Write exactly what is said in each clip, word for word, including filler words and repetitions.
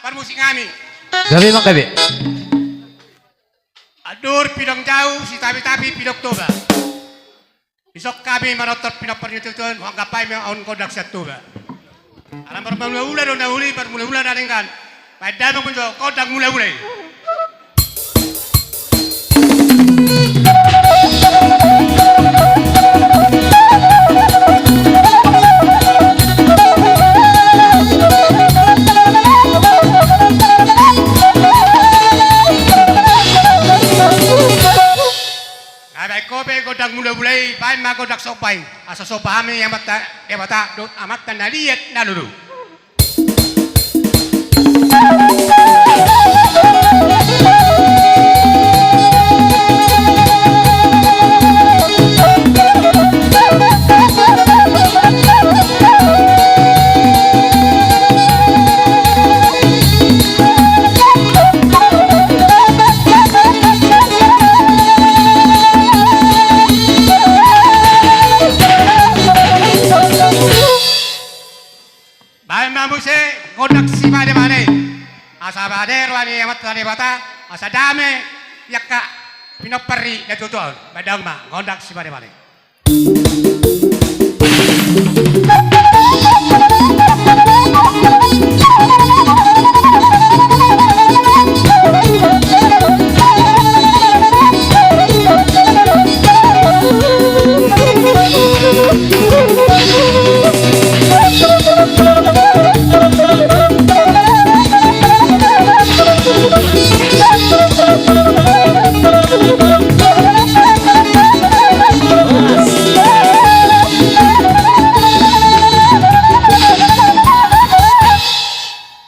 Parmusik nami. Gabe ma gabe. Andor pidong jabu, sitapi-tapi pidong toba. Dison hami manortor pinompar ni tutu on, huanggap hami on gondang sian Toba. Ala marmula-mula do na uli, marmula-mula na denggan. Baen damang ma jo gondang mula-mula i. Nga baen ho be gondang mula-mula i, baen ma gondang somba i. Asa somba hami Amanta Debata dohot amanta na liat na lolo. Baen ma muse gondang simanamana i. Asa bade roha ni Amanta Debata, asa dame di angka pinompar ni natuatua on. Baen damang ma gondang simanamana i.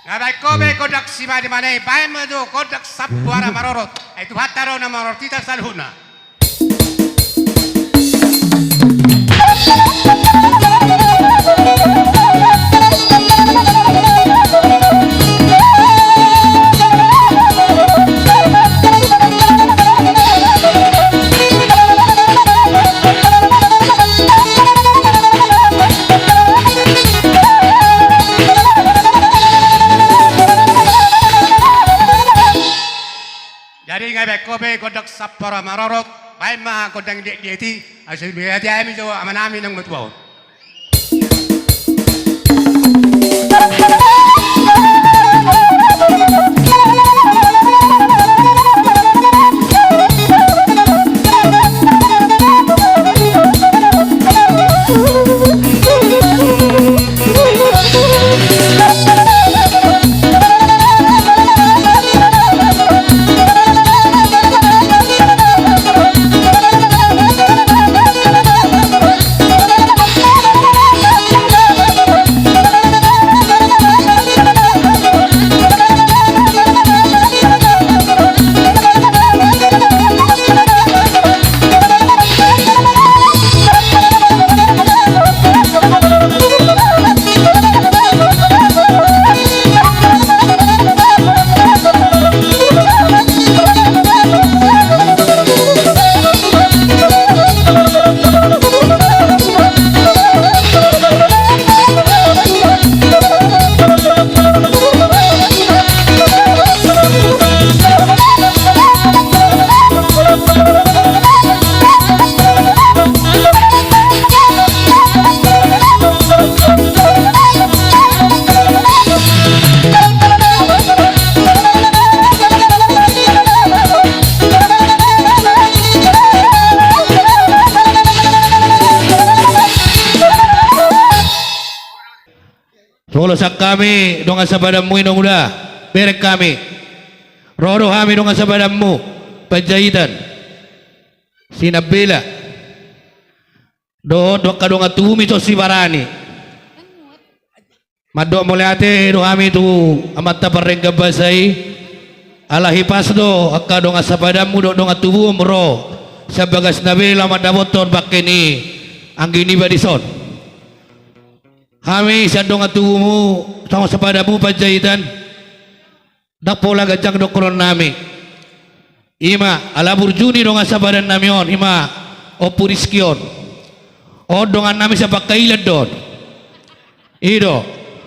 Nga baen ho be gondang simanamana i, baen ma jo gondang sampoara marorot. Ai Tuhanta do na manortor hita saluhutna. Jadi nga baen ho be gondang sampoara marorot, baen ma gondang diet-diet i, asa diet-diet hami jo amanami naung matua on. Tolosan hami dongan sapadanmu i, Naula, bereng hami. Ro do hami dongan sapadanmu Panjaitan, Sinambela, dohot do angka dongan tubumi Sibarani. Mandok mauliate do hami tu amanta pardenggan basa i, ala hipas do angka dongan sapadanmu dohot dongan tubum ro sian bagas na be laho mandapothon bangke ni anggi niba dison. Hami sian dongan tubumu, dongan sapadanmu Panjaitan, ndang pola ganjang dohononnami. Ima ala burju ni dongan sapadannami on, ima Ompu Rizki on. On dongannami sian Bangkailan do on. I do.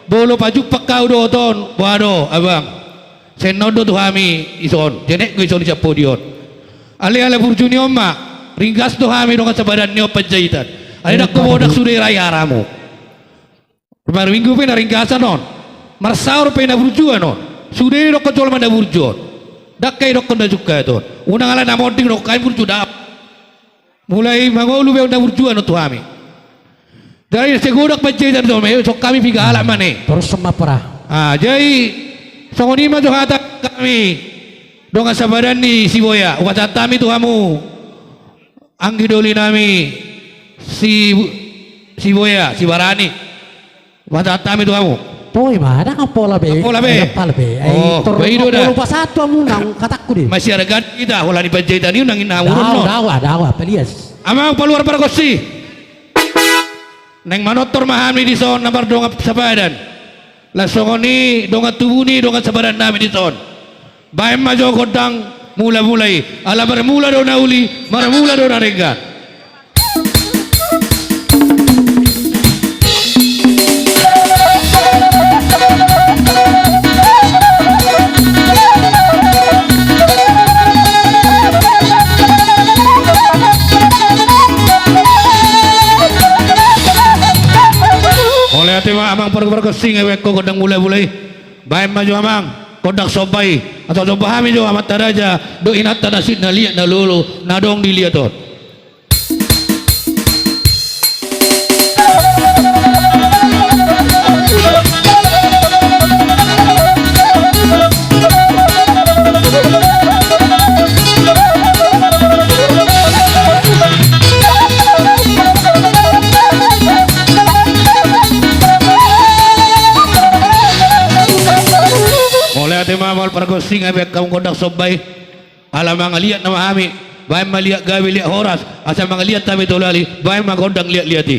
Molo pajumpang hau dohot on, boha do, abang. Sai on do tu hami dison, jenekku dison sian pudi on. Alai ala burju ni on ma, ringgas do hami dongan sabadan ni on Panjaitan. Alai ndang huboto sude rai haramu. Marminggu pe na ringgasan on. Marsaor pe na burjuan on. Sude didokkon jolma na burju on. Ndang hea didokkon na jungkat on. Unang ala na monding dokkon hami burju, daong. Mulai mangolu be na burjuan on tu hami. Jadi sai godang Panjaitan on, eh, songon hami piga halak ma ne. Torus ma pora. Ah, jadi songon i ma jo hata hami dongan sabadan ni Siboya. Hupasahat hami tu hamu anggi doli nami si, Siboya, Sibarani. Hupasahat hami tu hamu. Boi ma, ndang pola be. Pola be. Ndang pola be. Ai, oh, tor-, boi do da. Molo hupasahat tu hamu nang hatangku di. Masiarga hita, holan i Panjaitan i nang inna hamu. Daong, daong, daong, palias. Amang paluar pargonsi. Naeng manortor ma hami dison na mardongan sabadan. Laos songon i dongan tubu ni dongan sabadan nami dison. Baen ma jo gondang mula-mula i, ala marmula do na uli, marmula do na denggan. Mauliate ma amang pargonsi, baen ho gondang mula-mula i. Baen ma jo amang gondang somba i, asa somba hami jo amanta raja dohot inanta na sititi na liat na lolo na adong di liat on. Mauliate ma amang pargonsi, baen hamu gondang somba i. Ala mangaliat nama hami, baen ma liat gabe liat horas, asa mangaliat hami tolu hali, baen ma gondang liat-liat i.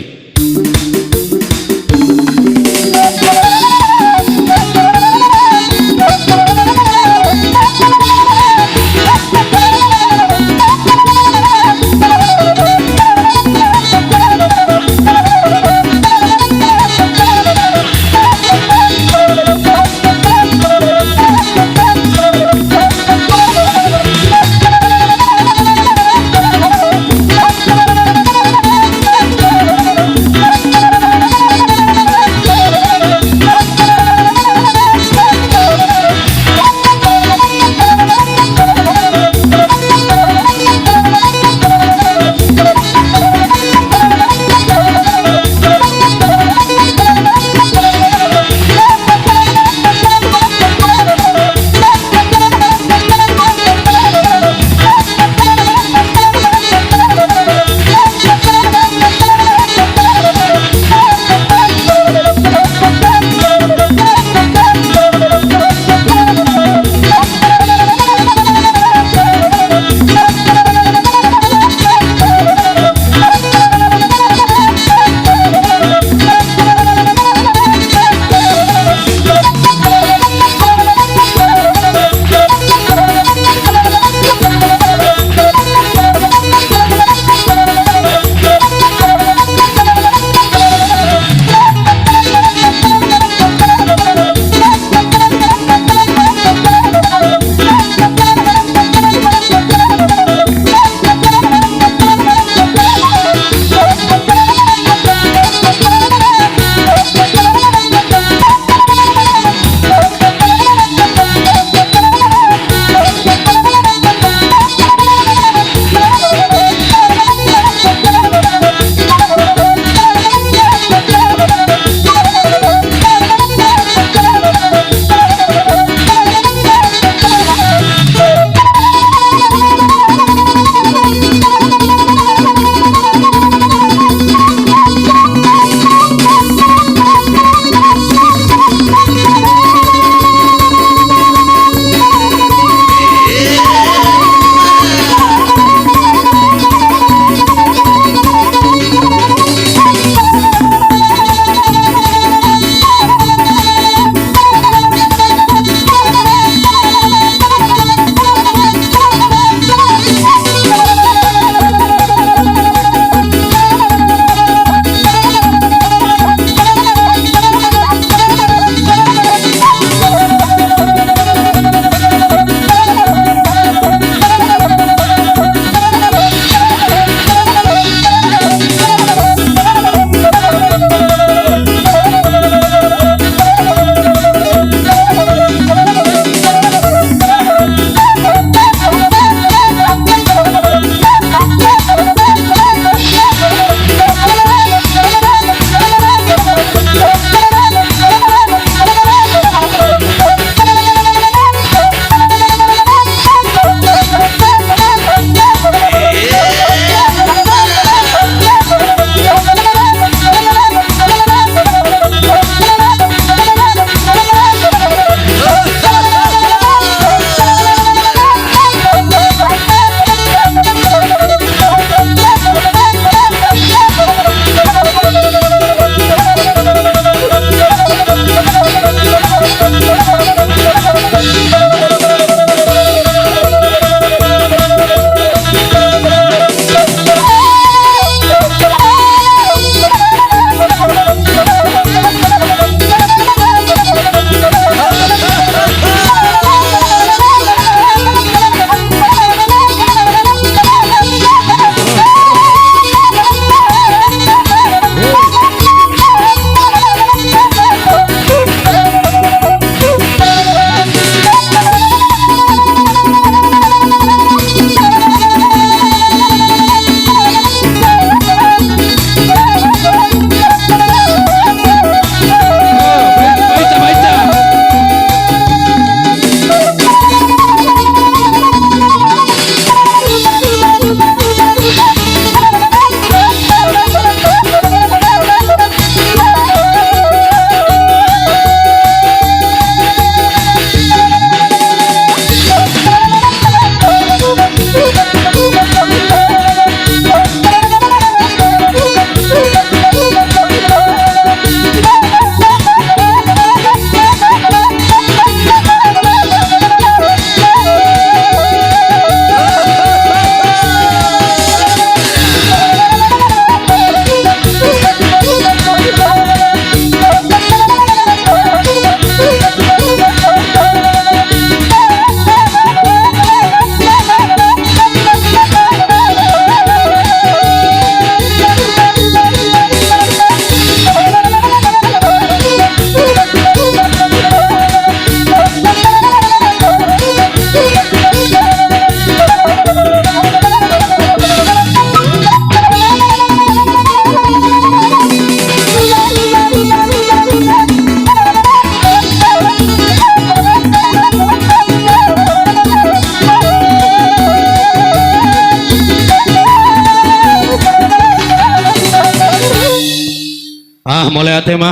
Mauliate ma.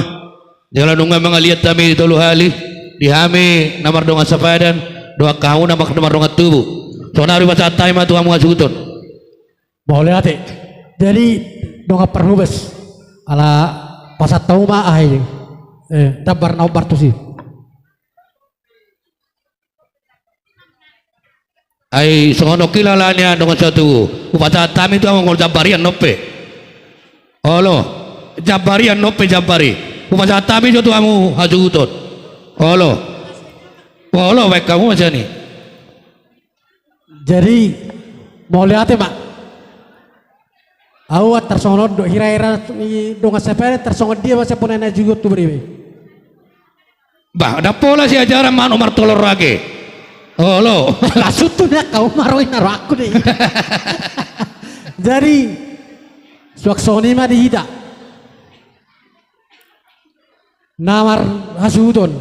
Jala nunga mangaliat hami di tolu hali, di hami na mardongan sapadan, dohot hamu na mar-, na mardongan tubu. Sonari pasahat hami ma tu hamu hasuhuton. Mauliate. Jadi dongan parhobas, ala pasahat hamu ma aha i, eh, jambar na hombar tusi. Ai songon on pe alani, dongan satu. Hupasahat hami tu hamu, olo, jambar i annon pe. Olo, jambar i annon pe, jambar i. Hupasahat hami jo tu hamu hasuhuton. Olo. Olo, baen hamu ma sian i. Jadi mauliate ma. Au antar songon on do, hira-hira ni dongan sapadan antar songon dia ma sian bona ni hasuhuton tu bere i. Bah, ndang pola siajaran manuk martolor age. Olo. Langsung tu na kau maroi na rohangku dei. Jadi suang songon i ma di hita na marhasuhuton.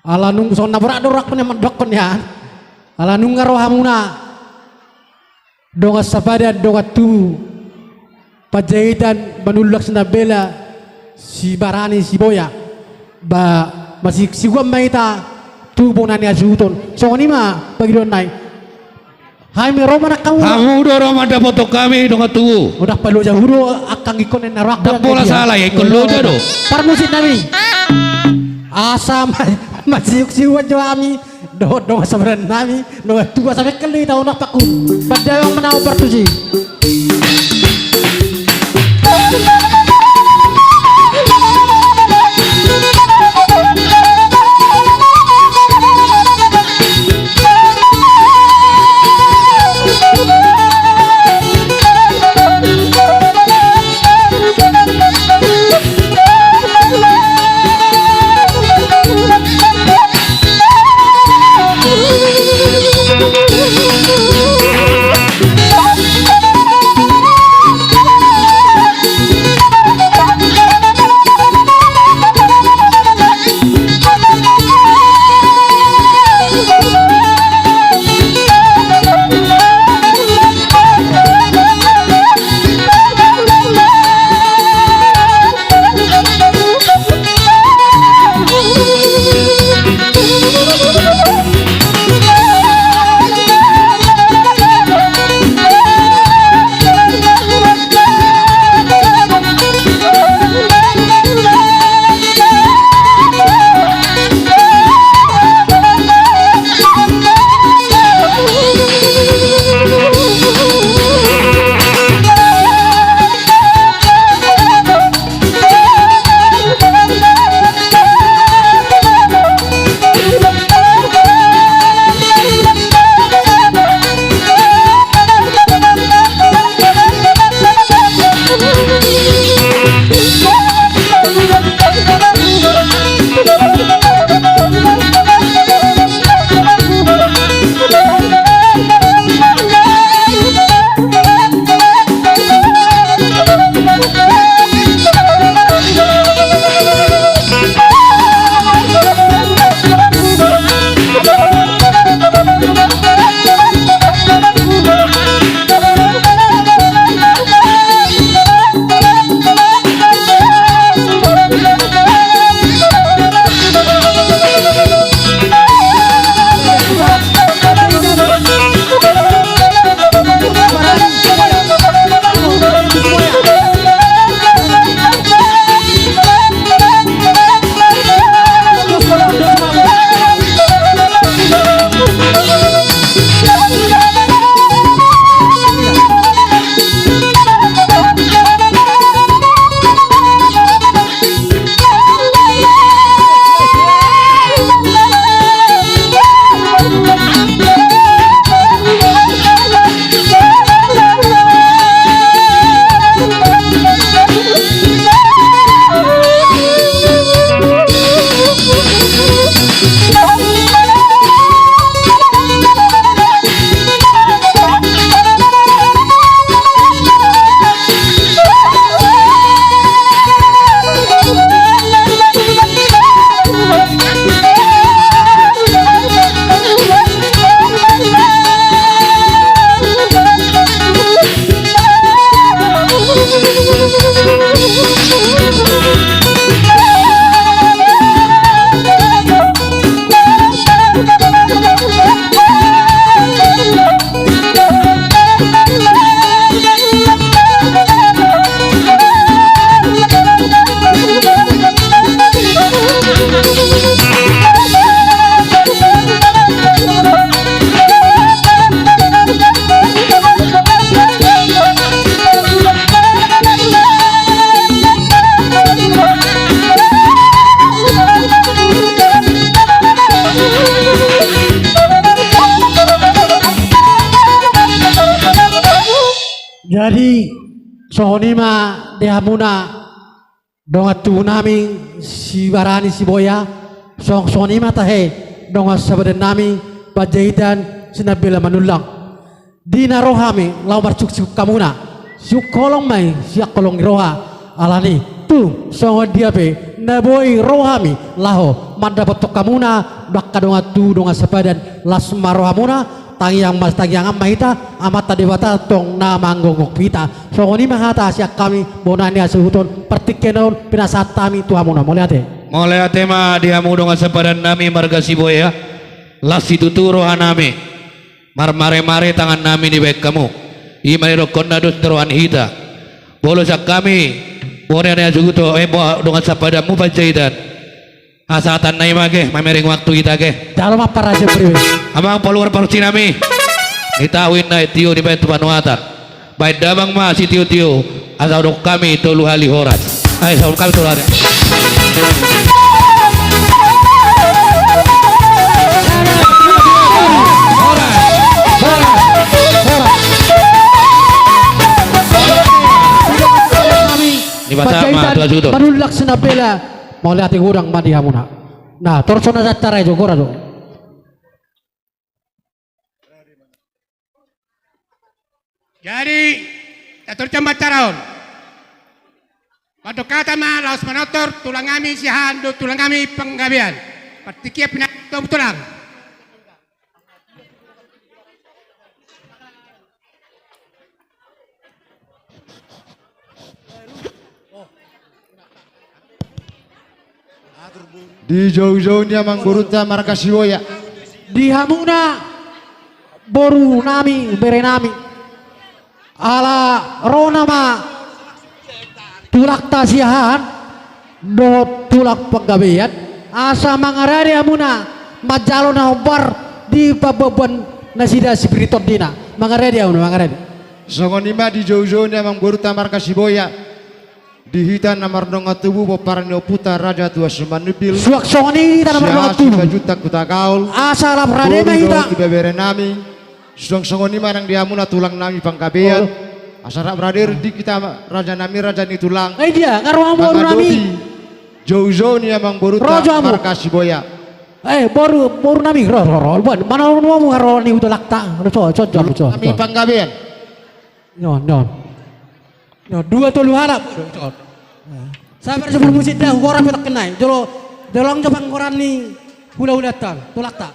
Ala nung songon na borat do rohangku na mandokkon ya. Ala nunga ro hamuna dongan sapadan, dongan tubu, Panjaitan, Manulak, Sinambela, Sibarani, Siboya. Ba, masi-, siguan ma hita tu bona ni hasuhuton. Songon i ma pangidoan nai. Hami ro ma nang hamu. Hamu do ro mandapothon hami dongan tubu. Unang paloja hudo angka anggingkon na rohangku. Ndang pola salah, ingkon loja do. Parmusik nami. Asa ma-, masiuk-siukan jo hami dohot dongan sapadan nami, dongan tubu, asa mengkel do hita, unang paku. Pandawang ma na hombar tusi. Songon i ma di hamuna dongan tubu nami Sibarani Siboya, songon i ma tahe dongan sapadan nami Panjaitan Sinambela Manullang. Di na ro hami laho marsiungsiung hamuna, siungholong ma i sian holong ni roha. Alani i tung songon dia pe na boi ro hami laho mandapothon hamuna, angka dongan tubu dongan sapadan, las ma rohamuna. Tangiang ma, tangiangan ma hita, Amanta Debata tong na manggokhon hita. Songon i ma hata sian hami bona ni hasuhuton partingkian on pinasahat hami tu hamuna. Mauliate. Mauliate ma di hamu dongan sapadan nami marga Siboya. Las situtu roha nami. Marmare-mare tangan nami dibahen hamu. I ma didokhonna dos ni roha ni hita. Molo sian hami bona ni hasuhuton, eh, bo-, dongan sapadanmu Panjaitan, hasahatan nai ma age, mamereng waktu hita age. Jalo ma parasian beribe. Amang paluar parusi nami. Nitahu inna tio dibahen tu panuatan. Bahen damang ma sitio-tio. Asa hudok hami tolu hali horas. Ai, asa hudok hami tolu hali. Horas, horas, horas. Ni basa ma Panjaitan, Tuan Suto. Manullang Sinambela. Mauliate godang ma di hamuna. Nah, torus on na acara i jo, gora do. Jadi, na torus on ma acara on. Mandok hata ma laos manortor tulang nami Siahaan dohot tulang nami Panggabean. Partingkian pinasahat tu tulang. Dijoujou ni amangborunta marga Siboya. Di hamuna boru nami, bere nami. Ala ro nama tulangta Siahaan dohot tulang Panggabean, asa mangarade hamuna manjalo na hombar di pamboaboan nasida sipir ni tondina. Mangarade hamuna, mangarade. Songon i ma dijoujou ni amangborunta marga Siboya. Di hita na mardongan tubu pomparan ni ompunta Raja Tua Simanipil. Suang songon i hita na mardongan tubu. Siahaan Simanjuntak Hutagaol. Asa rap rade ma hita. Boru dohot ibebere nami. Suang songon i ma nang di hamuna tulang nami Panggabean. Olo. Asa rap rade di hita raja nami, raja ni tulang. Eh, dia, nga ro hamu boru nami. Mangadopi joujou ni amangborunta marga Siboya. Eh, boru, boru nami, ro, ro, ro. Boan, mana ro hamu, nga ro ni hutulangta. Ro, so, so, so, so. Nami Panggabean. Nyo, nyo. Nyo, dua tolu halak. Sabar, sabar, musik dah, gora petak kenai. Jolo, jolo ang jopang gora ni hula-hulanta, tulangta.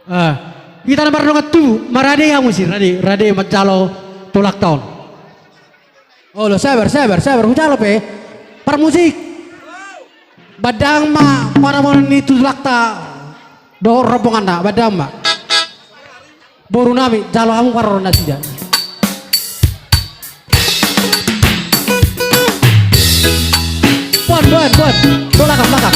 Ah, hita na mardongan tubu, marade hamu si, rade, rade manjalo tulangta on. Olo, sabar, sabar, sabar, hujalo pe. Parmusik. Bahen damang ma, panamonan ni tulangta. Dohot rombonganna, bahen damang ma. Boru nami, jalo hamu parroron nasida. Boan, boan, boan. Tolak, tolak.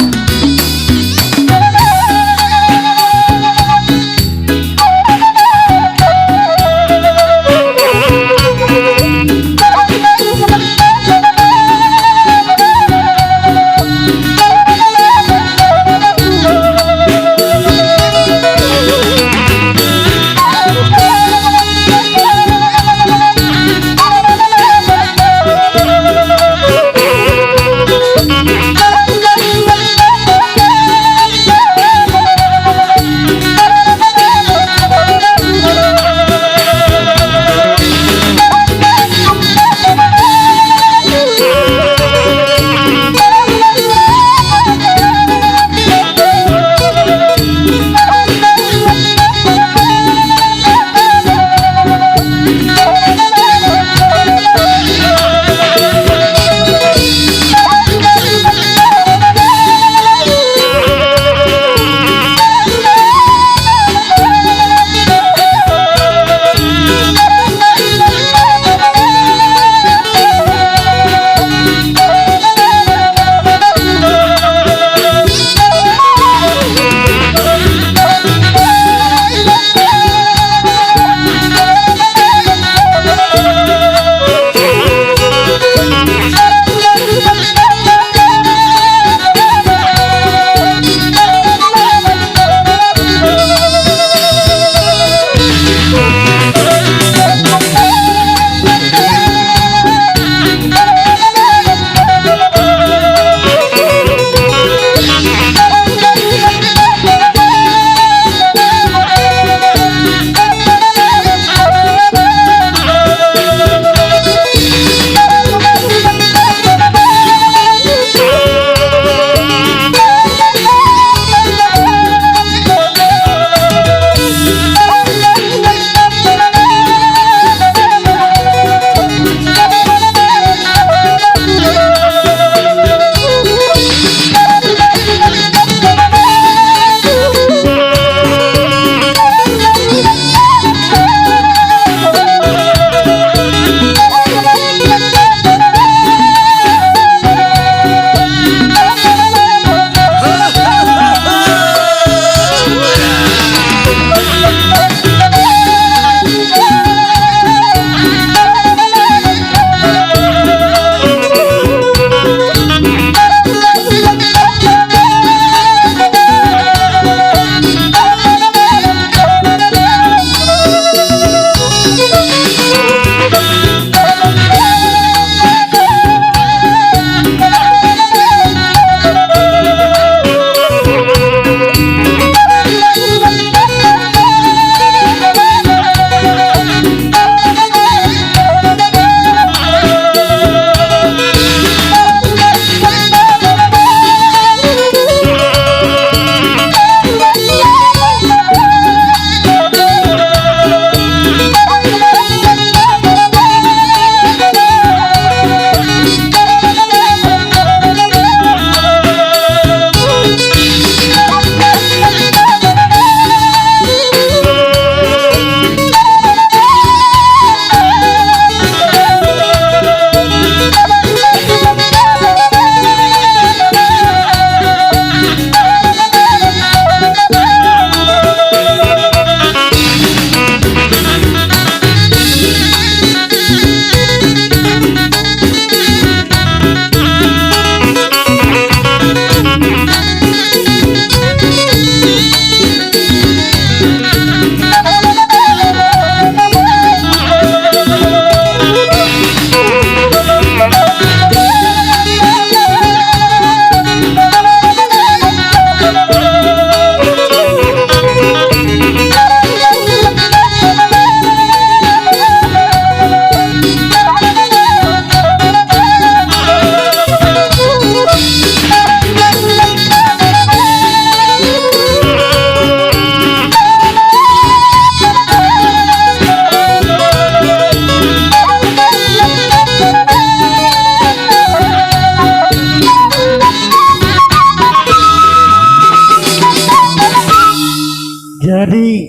Jadi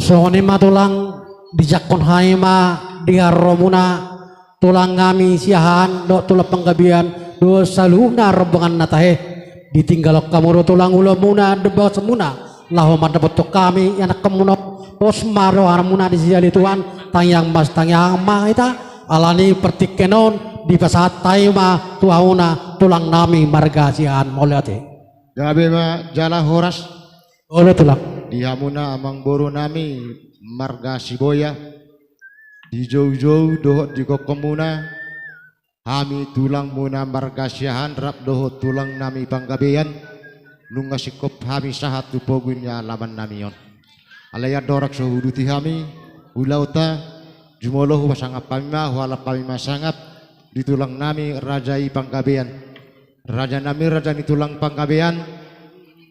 songon i ma tulang, dijangkon hami ma di haroromuna, tulang nami Siahaan dohot tulang Panggabean dohot saluhutna rombongan na tahe. Ditinggalhon hamu do tulang ulaonmuna, dohot bagasmuna, laho mandapothon hami ianakhonmuna on. Pos ma rohamuna disihali Tuhan. Tangiang ma, tangiang ma hita. Alani partingkian on dipasahat hami ma tu hamuna tulang nami marga Siahaan. Mauliate. Gabe ma jala horas. Olo tulang. Di hamuna amangboru nami marga Siboya, di joujou dohot di gokhonmuna, hami tulangmuna marga Siahaan rap dohot tulang nami Panggabean, nunga singkop hami sahat tu pogu ni alaman nami on. Alai andorang so huuduti hami ulaonta, jumolo hupasangap hami ma, hualap hami ma sangap di tulang nami raja i Panggabean. Raja nami, raja ni tulang Panggabean,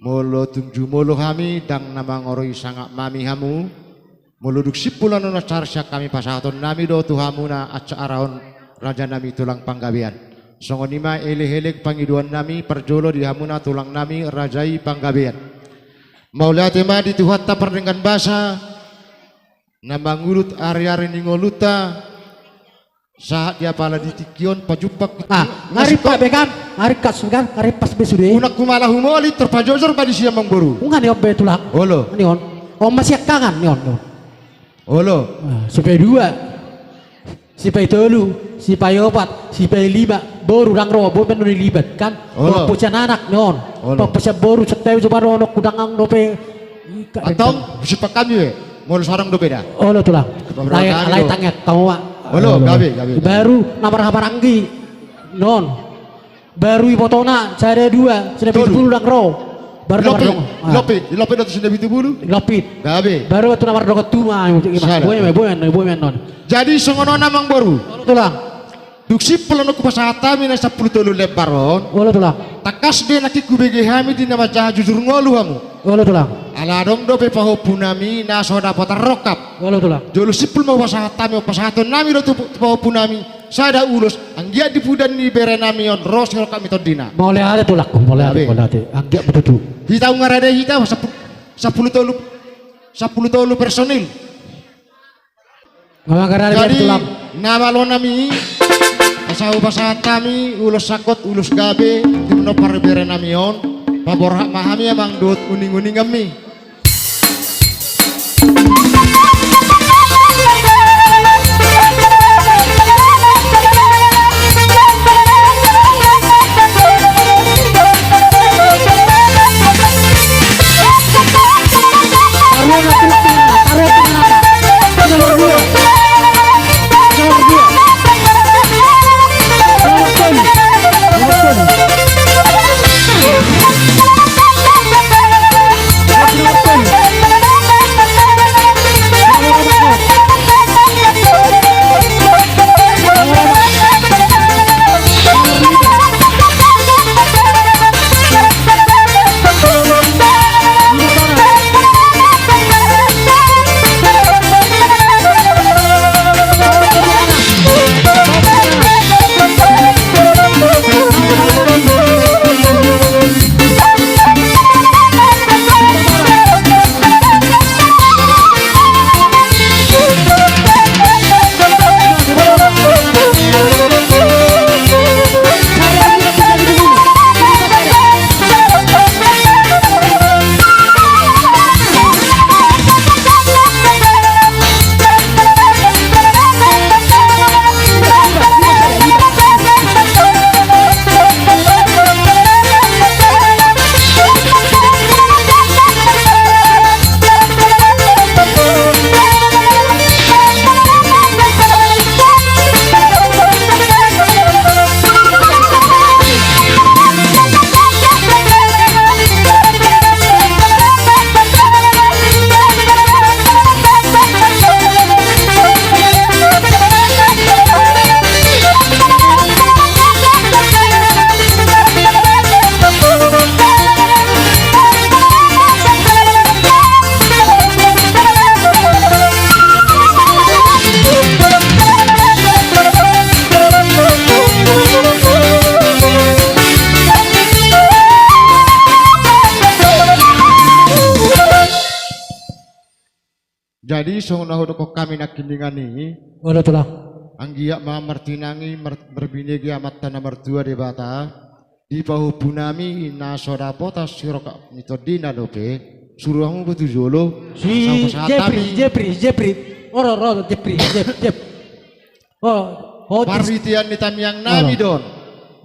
molo tung jumolo hami, ndang na mangoroi sangap nami hamu. Molo dung simpul annon acara sian hami, pasahaton nami do tu hamuna acara on, raja nami tulang Panggabean. Songon i ma elek-elek pangidoan nami parjolo di hamuna tulang nami raja i Panggabean. Mauliate ma di Tuhanta pardenggan basa na mangulut ari-ari ni ngolunta, sahat di apala di tingki on pajumpang. Ah, ngarippas be kan, ngarippas be kan, ngarippas be sude. Unang humala humoli, tor pajojor ma disi amangboru. Unang ni on be tulang. Olo. Ni on. On ma siangkangan ni on, ni on. Olo. Ah, sipaidua, sipaitolu, sipaiopat, sipailima, boru ndang ro, boi ma annon dilibat kan. Olo. Pamposan anak ni on. Olo. Pamposan boru, santabi, cuma ro anakku, ndang dope. Antong, husipakhon hami be. Molo so adong dope da. Olo tulang. Alai tangiang hamu ma. Olo, gabe, gabe. Baru na marhahamaranggi ni on. Baru ibotona sada dua, sada pitu pulu ndang ro. Baru na mardongan. Lopi, lopi do tu sada pitu pulu. Lopi. Gabe. Baru tu na mardongan tu ma. Boi ma, boi ma, boi ma annon. Jadi songon on amangboru. Olo tulang. Dung simpul annon hupasahat hami na sampulu tolu lembar on. Olo tulang. Tangkas do nangkin hubege hami di na manjaha jujur ngolu hamu. Olo tulang. Ala adong dope pahompu nami na so dapotan rongkap. Olo tulang. Jolo simpul ma hupasahat hami on, pasahaton nami do tu, tu pahompu nami sada ulos, anggiat di pudan ni bere nami on ro sirongkap ni tondina. Mauliate tulangku, mauliate, mauliate. Anggiat ma tutu. Hita nunga rade hita, sampulu, sampulu tolu, sampulu tolu personil. Jadi na malo nami, asa hupasahat hami ulos sangkot, ulos gabe di pinompar bere nami on. Paborhat ma hami amang dohot uning-uninganmi. Jadi songon na hudokkon hami nangkiningan i. Olo tulang. Anggiat ma martinangi mar-, marbinege Amanta na martua Debata. Di pahompunami na so dapotan sirongkap ni tondina dope, suru hamu ma tu jolo. Si Jepri, Jepri, Jepri. Oro, oro, Jepri, Jep, Jep. Oh, oh, parhitean ni tamiangnami do on.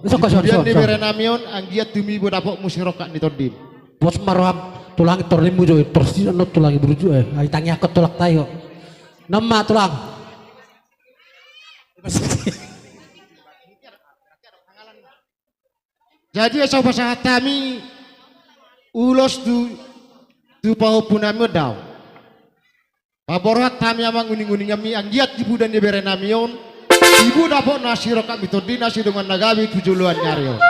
Di pudian ni berenami on, anggiat tumibo dapotmu sirongkap ni tondim. Pos ma roham, tulang, tondimmu jo, torsi annon tulang i burju, eh. Ai tangiangkon tulang tahi ho. Nama tulang. Jadi asa hupasahat hami ulos tu, tu pahompunami on da. Paborhat hami amang uninguninganmi, anggiat di pudian ni berenami on, tubu dapotna sirongkap ni tondina, sidongan na gabe tu joloan ni ari on.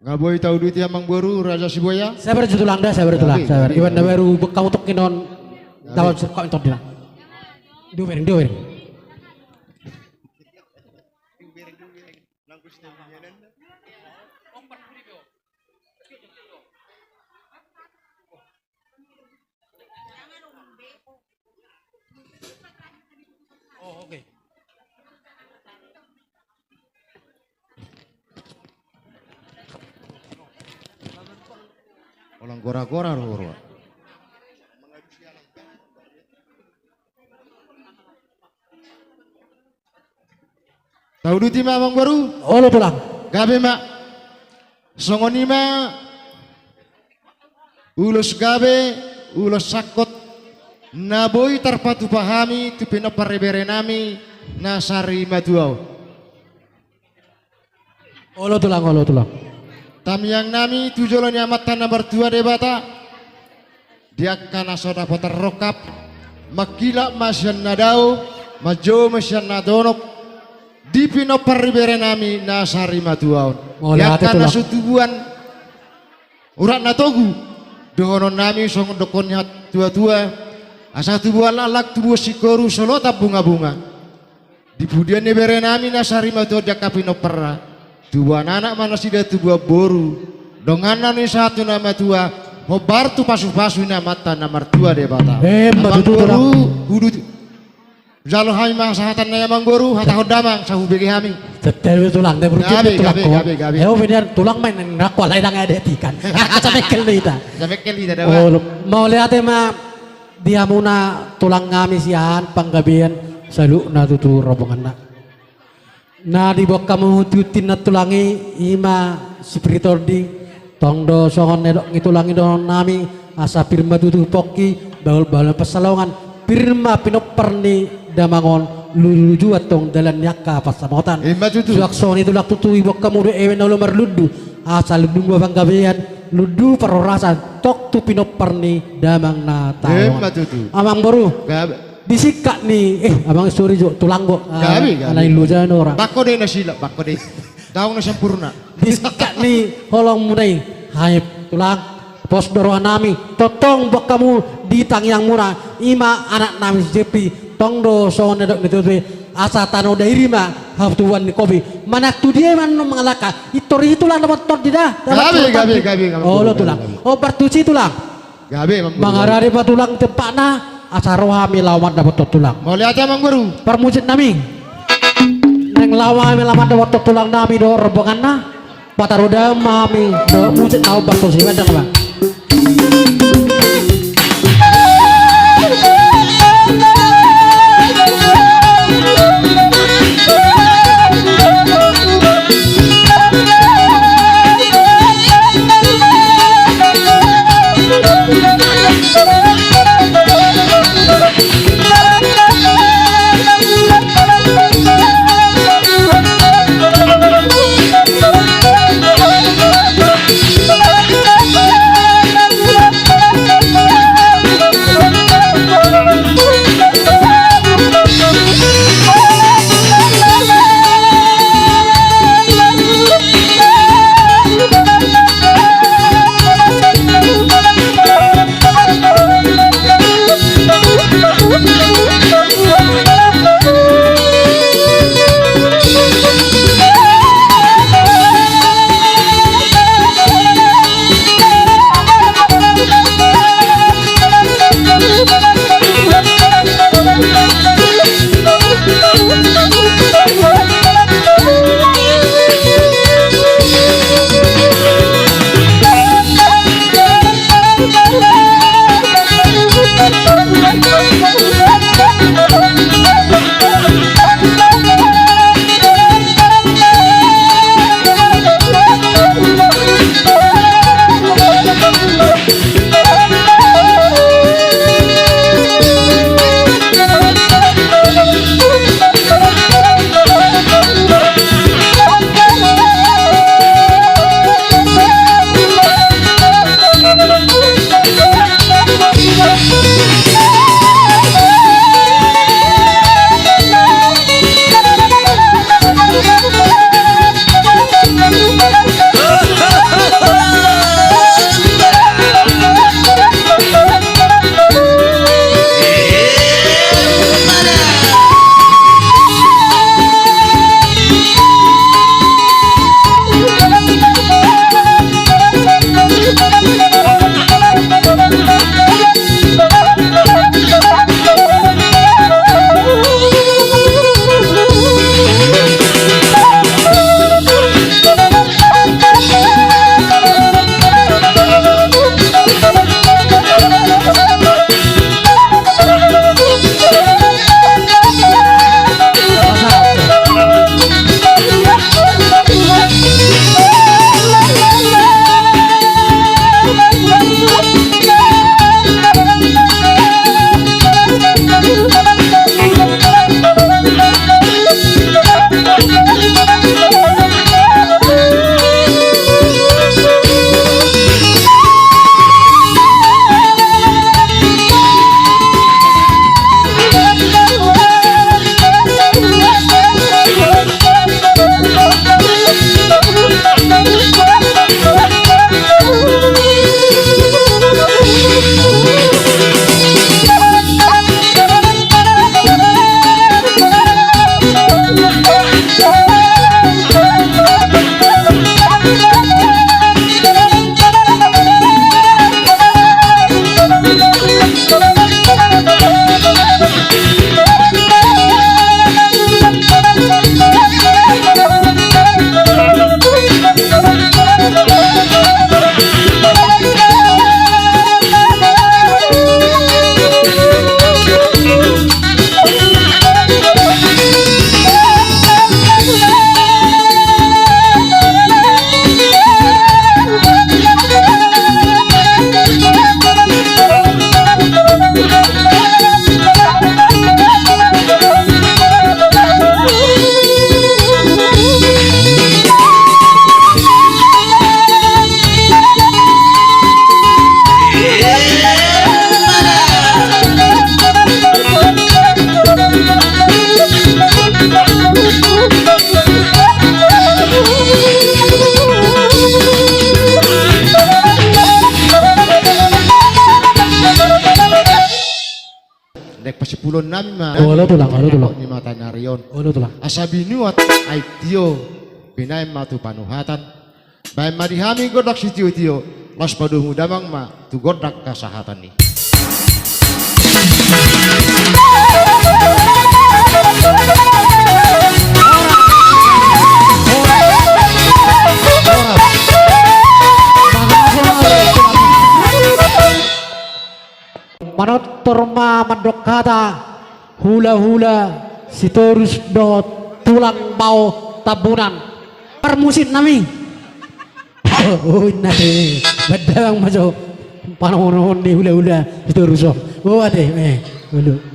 Nga boi tauduti amang boru Raja Sibuaya. Sabar jo tulang da, sabar tulang, sabar. Iwan na baru bekam untuk kinon. Tawan sirongkap ni tondina. Dua bereng, dua bereng. Oh, oke. Olang gora-gora ro, ro. Tauduti ma amang boru. Olo tulang. Gabe ma. Songon i ma ulos gabe, ulos sangkot na boi tarpatupa hami tu pinompar ni berenami na sarimatua on. Olo tulang, olo tulang. Tamiangnami tu jolo ni Amanta na martua Debata. Di angka na so dapotan rongkap, mangkilap ma sian na dao, manjou ma sian na tonok, di pinompar ni berenami na sarimatua on. Di angka na so tubuan urat na togu, dohononnami songon dokkon ni hatuatua, asa tubuan laklak, tubuan singkoru, solotan bungabunga. Di pudian ni berenami na sarimatua on di angka pinomparna, tubuan anak ma nasida, tubuan boru, donganna ni sahat tu na matua, Hombar tu pasupasu ni Amanta na martua Debata. Emma tutu, Tulang. Amangboru, hujalo hami ma sahatanna i, Amangboru, hatahon damang, sai hubege hami. Tete Tulang, dia berarti gabe, Tulang gabe, ko. Gabe, gabe. Eo, benar, Tulang main nang rako alai dang ada tikan. Sampai kel hita. Sampai kel hita, dah. Oh, mauliate ma di hamuna Tulang nami sian panggabean saluhutna tutu rombonganna. Na diboan hamu hunti-huntinna Tulang i, i ma sipir ni tondi, tong do songon nidok ni Tulang i dohonon nami, asa pir ma tutu pongki, bahul-bahul pansalongan, pir ma pinompar ni damang on, luju-luju antong dalan ni angka pansamotan. Emma tutu. Suang songon i Tulang, tutu diboan hamu do eme na olo marlundu, asa lundu ma panggabean, lundu parhorasan, tong tu pinompar ni damang na taon. Emma tutu. Amangboru. Gabe. Di singkat ni, eh, amang, sori jo, Tulang, bo. Ah, gabe, gabe. Alai loja nora. Bangko do i na silap, bangko do i. Daong na sempurna. Di singkat ni holong muna i, hai Tulang, pos do roha nami, tongtong boan hamu di tangiang muna, i ma anak nami si Jepri, tong do songon nidok ni tutu i, asa tano Dairi ma hatubuan ni kopi. Manang tu dia ma annon mangalangka, intor i Tulang dapot tondi da. Gabe, gabe, gabe, gabe. Olo Tulang. Gabe. Hombar tusi Tulang. Gabe, Amangboru. Mangarade ma Tulang tempatna, asa ro hami laho mandapothon Tulang. Mauliate, Amangboru. Parmusik nami. Naeng laho hami laho mandapothon Tulang nami dohot rombonganna. Pataru damang ma hami dohot musik na hombar tusi, bahen damang. Pulon nami ma. Olo, Tulang, olo, Tulang. Ni mata ni ari on. Olo, Tulang. Asa binuat aek tio, binaen ma tu panuhatan. Baen ma di hami gondang sitiotio, laos padomu damang ma tu gondang hasahatan i. Manortor ma mandok hata, hula-hula Sitorus dohot Tulang Bao Tambunan. Parmusik nami. Oh, inna te. Baen damang ma jo. Panohon-ohon ni hula-hula Sitorus on. Oh, ate, eh, hulu.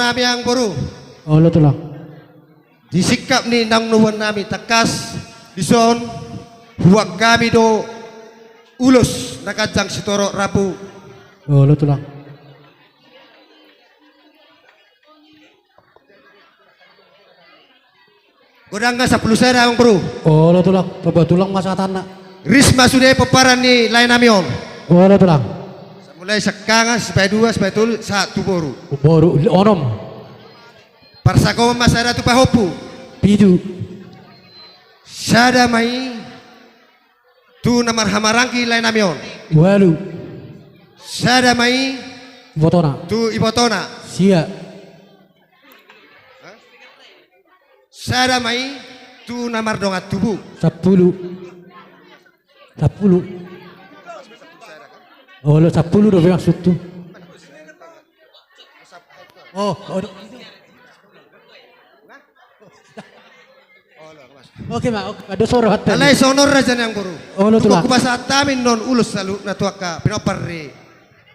Nami, amang boru. Olo tulang. Di singkap ni naung nubuan nami tangkas, dison huboan hami do ulos na ganjang sitorop rambu. Olo tulang. Godang nga sampulu sada, amang boru. Olo tulang, pabua tulang ma sahatanna. Ris ma sude pomparan ni lae nami on. Olo tulang. Mulai siangkangan, sipaidua, sipaitolu, sahat tu boru. Boru onom. Parsangkoman ma sada tu pahompu. Pitu. Sada ma i tu na marhahamaranggi lae nami on. Ualu. Sada ma i. Ibotona. Tu ibotona. Sia. Sada ma i tu na mardongan tubu. Sampulu. Sampulu. Olo, sampulu do maksudhu. Oh, oh, do. Oke ma, oke ma, dos oro hatta. Alai songon on raja ni amang boru. Olo tulang. Hupasahat hami annon ulos saluhutna tu angka pinompar ni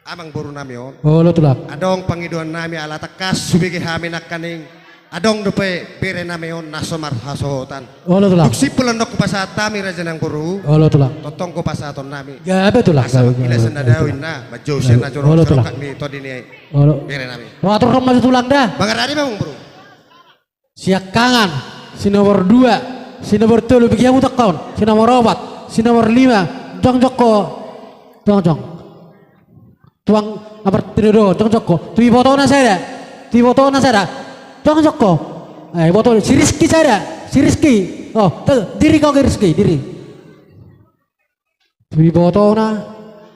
amang boru nami on. Olo tulang. Adong pangidoan nami ala tangkas hubege hami nangkaning adong dope bere nami on na so marhasohotan. Olo tulang. Dung simpul annon hupasahat hami raja ni amang boru. Olo tulang. Tongtong do pasahaton nami. Gabe tulang. Asa gabe, manghilas gabe, na gabe, dao tulang. Inna, manjou sian na jolo. Olo tulang. Sorokan ni tondi ni. Olo. Bere nami. Roha tu roha ma tulang da. Mangarade ma, amang boru. Siangkangan, si nomor dua, si nomor tolu, bege hamu tangkas on, si nomor opat, si nomor lima, jongjong ho, jongjong. Tulang na martinodohon, jongjong ho, tu ibotona sada, tu ibotona sada, jongjong ho. Eh, ibotona, si Rizky sada, si Rizky. Oh, tu, diri kau ke Rizky, diri. Ibotona.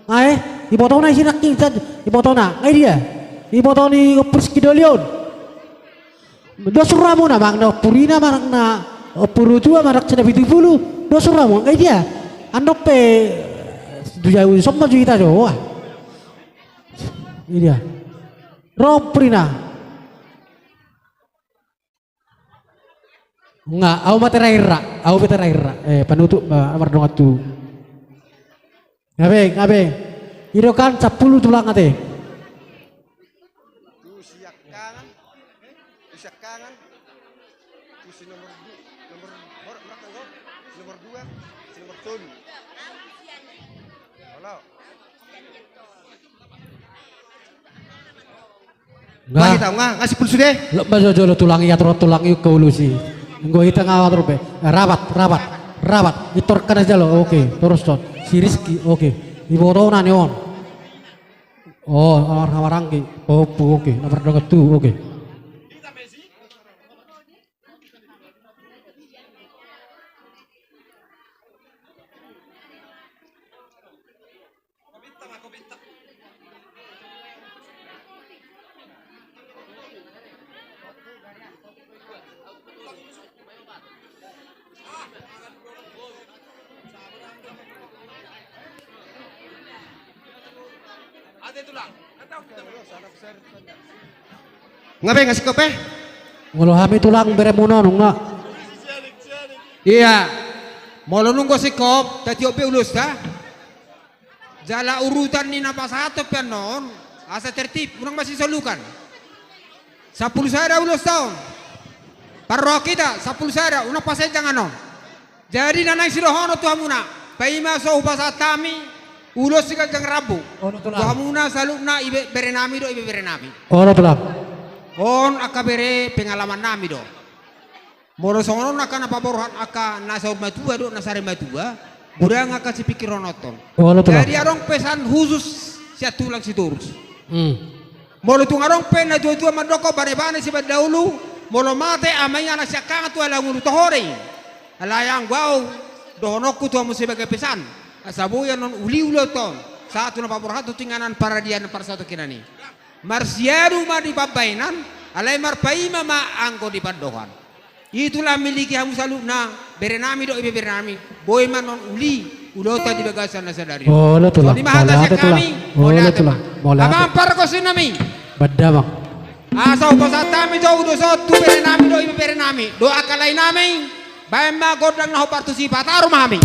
Ae, ibotona isi nangkin, ibotona. Nga i dia? Iboto ni ompu Rizky doli on. Dos rohamuna, manang na ompurina, manang na ompuru tua, manang na sitio pitupulu. Dos rohamuna, nga i dia? Annon pe, tu jauh, somba juita jo, wah. I dia? Ro ompurina. Nga, au ma terakhir ra, au pe terakhir ra. Eh, panutup, eh, mardongan tubu. Nga be, nga be. I do kan sampulu tulang ate. Tu siangkangan, tu siangkangan, tu si nomor du-, nomor, nomor, nomor dua, si nomor tolu. Halo. Nga. Nga hita, nga, nga sampulu sude. Lok ma jo jolo tulang i, atur tulang i, huulosi. Anggo hita nga atur be. Eh, rapat, rapat, rapat. Itor kana jalo, oke. Torus on. Si Rizky, oke. Ibotona ni on. Oh, marhahamaranggi. Pahompu, oke. Na mardongan tubu, oke. Nga be, nga singkop be. Molo hami tulang beremuna nunga. Ia. Molo nunga singkop, tatiop be ulosta. Jala urutan ni na pasahathon pe annon, asa tertib, unang masisolukan. Sampulu sada ulosta on. Parrohahon hita, sampulu sada, unang pasenjang annon. Jadi na naeng sidohonon tu hamuna, paima so hupasahat hami ulos siganjang rambu. Olo tulang. Tu hamuna saluhutna ibe-, bere nami dohot ibebere nami. Olo tulang. On angka bere pengalaman nami do. Molo songon on angka na paborhat angka na saur matua dohot na sari matua, godang angka sipingkirononhon. Olo tulang. Jadi adong pesan khusus sian tulang Sitorus. Hmm. Molo tung adong pe natuatua mandok, banebane sipandaolu, molo mate ama i anak siangkangan tu halangulu, toho do i. Alai anggo au, dohononku tu hamu sebagai pesan, asa boi annon uli ulaonta on sahat tu na paborhathon tu inganan paradian parsatongkinan i. Marsiadu ma di pambahenan, alai marpaima ma anggo di pandohan. Itulah miliki hamu saluhutna, bere nami dohot ibebere nami, boi ma annon uli ulaonta di bagasan na sadari on. Olo tulang. Songon i ma hata sian hami. Olo tulang. Mauliate ma. Amang pargonsi nami. Banda ma. Asa hupasahat hami jo ulos on tu bere nami dohot ibebere nami dohot angka lae nami. Baen ma gondang na hombar tusi, pataru ma hami.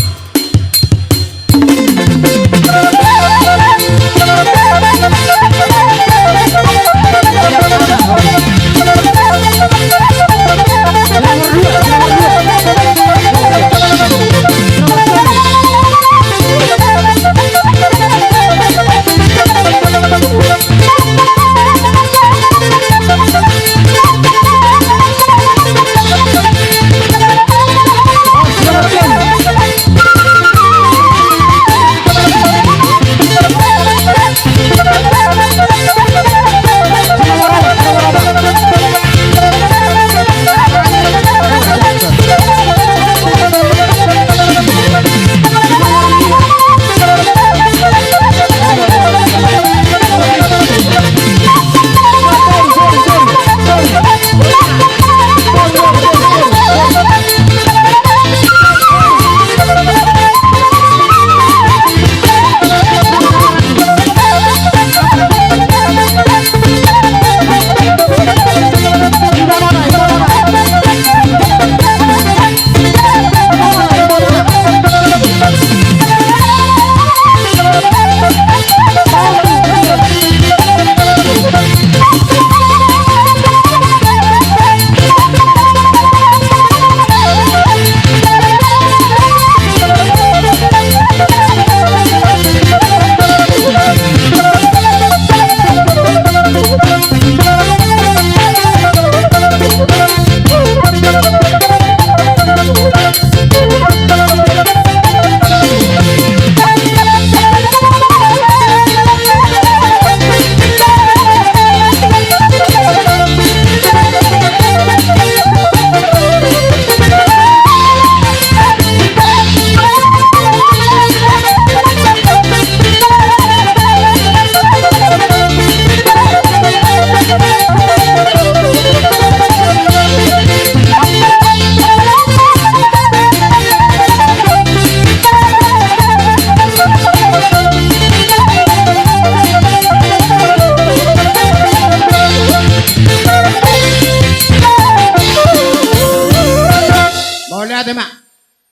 Mauliate ma.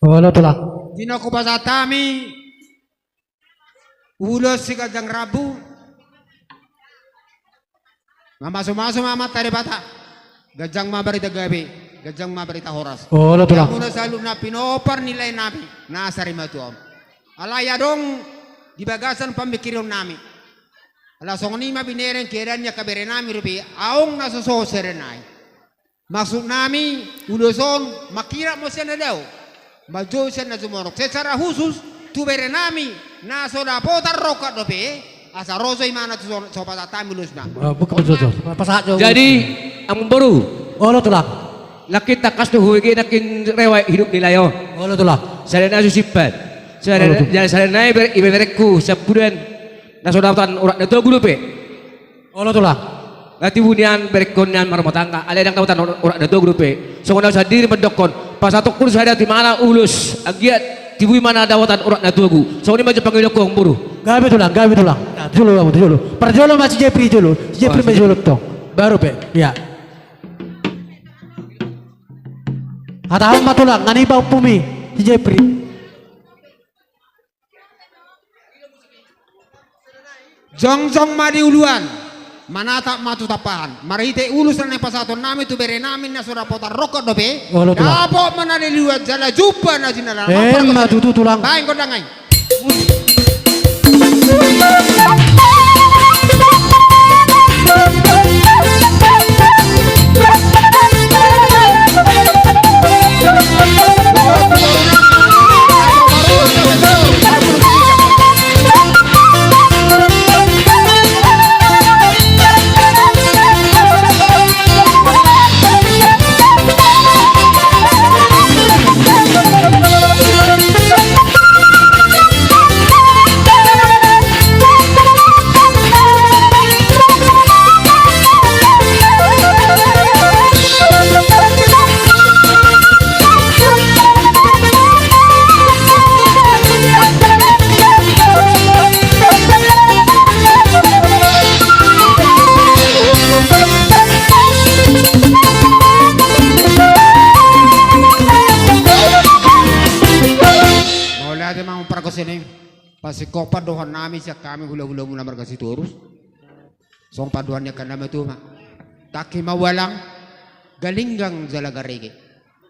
Olo tulang. Di na hupasahat hami ulos siganjang rambu. Mamasumasu ma Amanta Debata. Ganjang ma barita gabe, ganjang ma barita horas. Olo tulang. Di hamuna saluhutna pinompar ni lae nami na sarimatua on. Alai adong di bagasan pamingkirion nami. Ala songon i ma binereng keadaan ni angka bere nami dope, adong na so sohot sian na i. Maksud nami, ulos on, mangkirap ma sian na dao. Manjou sian na sumorop. Secara khusus, tu bere nami, na so dapotan rongkap dope, asa ro jo imana tu so, so pasahat hami ulosna. Ah, buka jo, jo. Pasahat jo. Jadi, amangboru. Olo tulang. Nangkin tangkas do hubege nangkin rewak hidup ni lae on. Olo tulang. Sada na susimpan. Sada, olo tulang. Sada na ibe, ibeberengku, sampudan. Na so dapotan urat na togu dope. Olo tulang. Na tibu nian berengkon nian marrumah tangga, alai ndang dapotan urat na togu dope. Songon au sandiri mandokkon, pasahatonku sada tu imana ulos, anggiat tibu imana dapotan urat na togu. Songon i ma jo pangidoanku amangboru. Gabe tulang, gabe tulang. Nah, tu jolo, tu jolo. Parjolo ma si Jepri jolo. Si Jepri ma jolo tong. Baru pe. Ia. Hatahon ma tulang, nani bau pumi si Jepri. Jongjong ma di uluan, manatap ma tu tampahan. Marhite ulos na naeng pasahaton nami tu bere nami na so dapotan rongkap dope. Olo tulang. Dapot ma na di uluan jala jumpa na jinalahan. Emma tutu tulang. Baen gondang i. Mauliate ma amang pargonsi. Pasingkop pandohan nami sian hami hulahula muna marga Sitorus. Songon pandohan ni angka na matua ma. Tangki ma ualang, galinggang jala garege.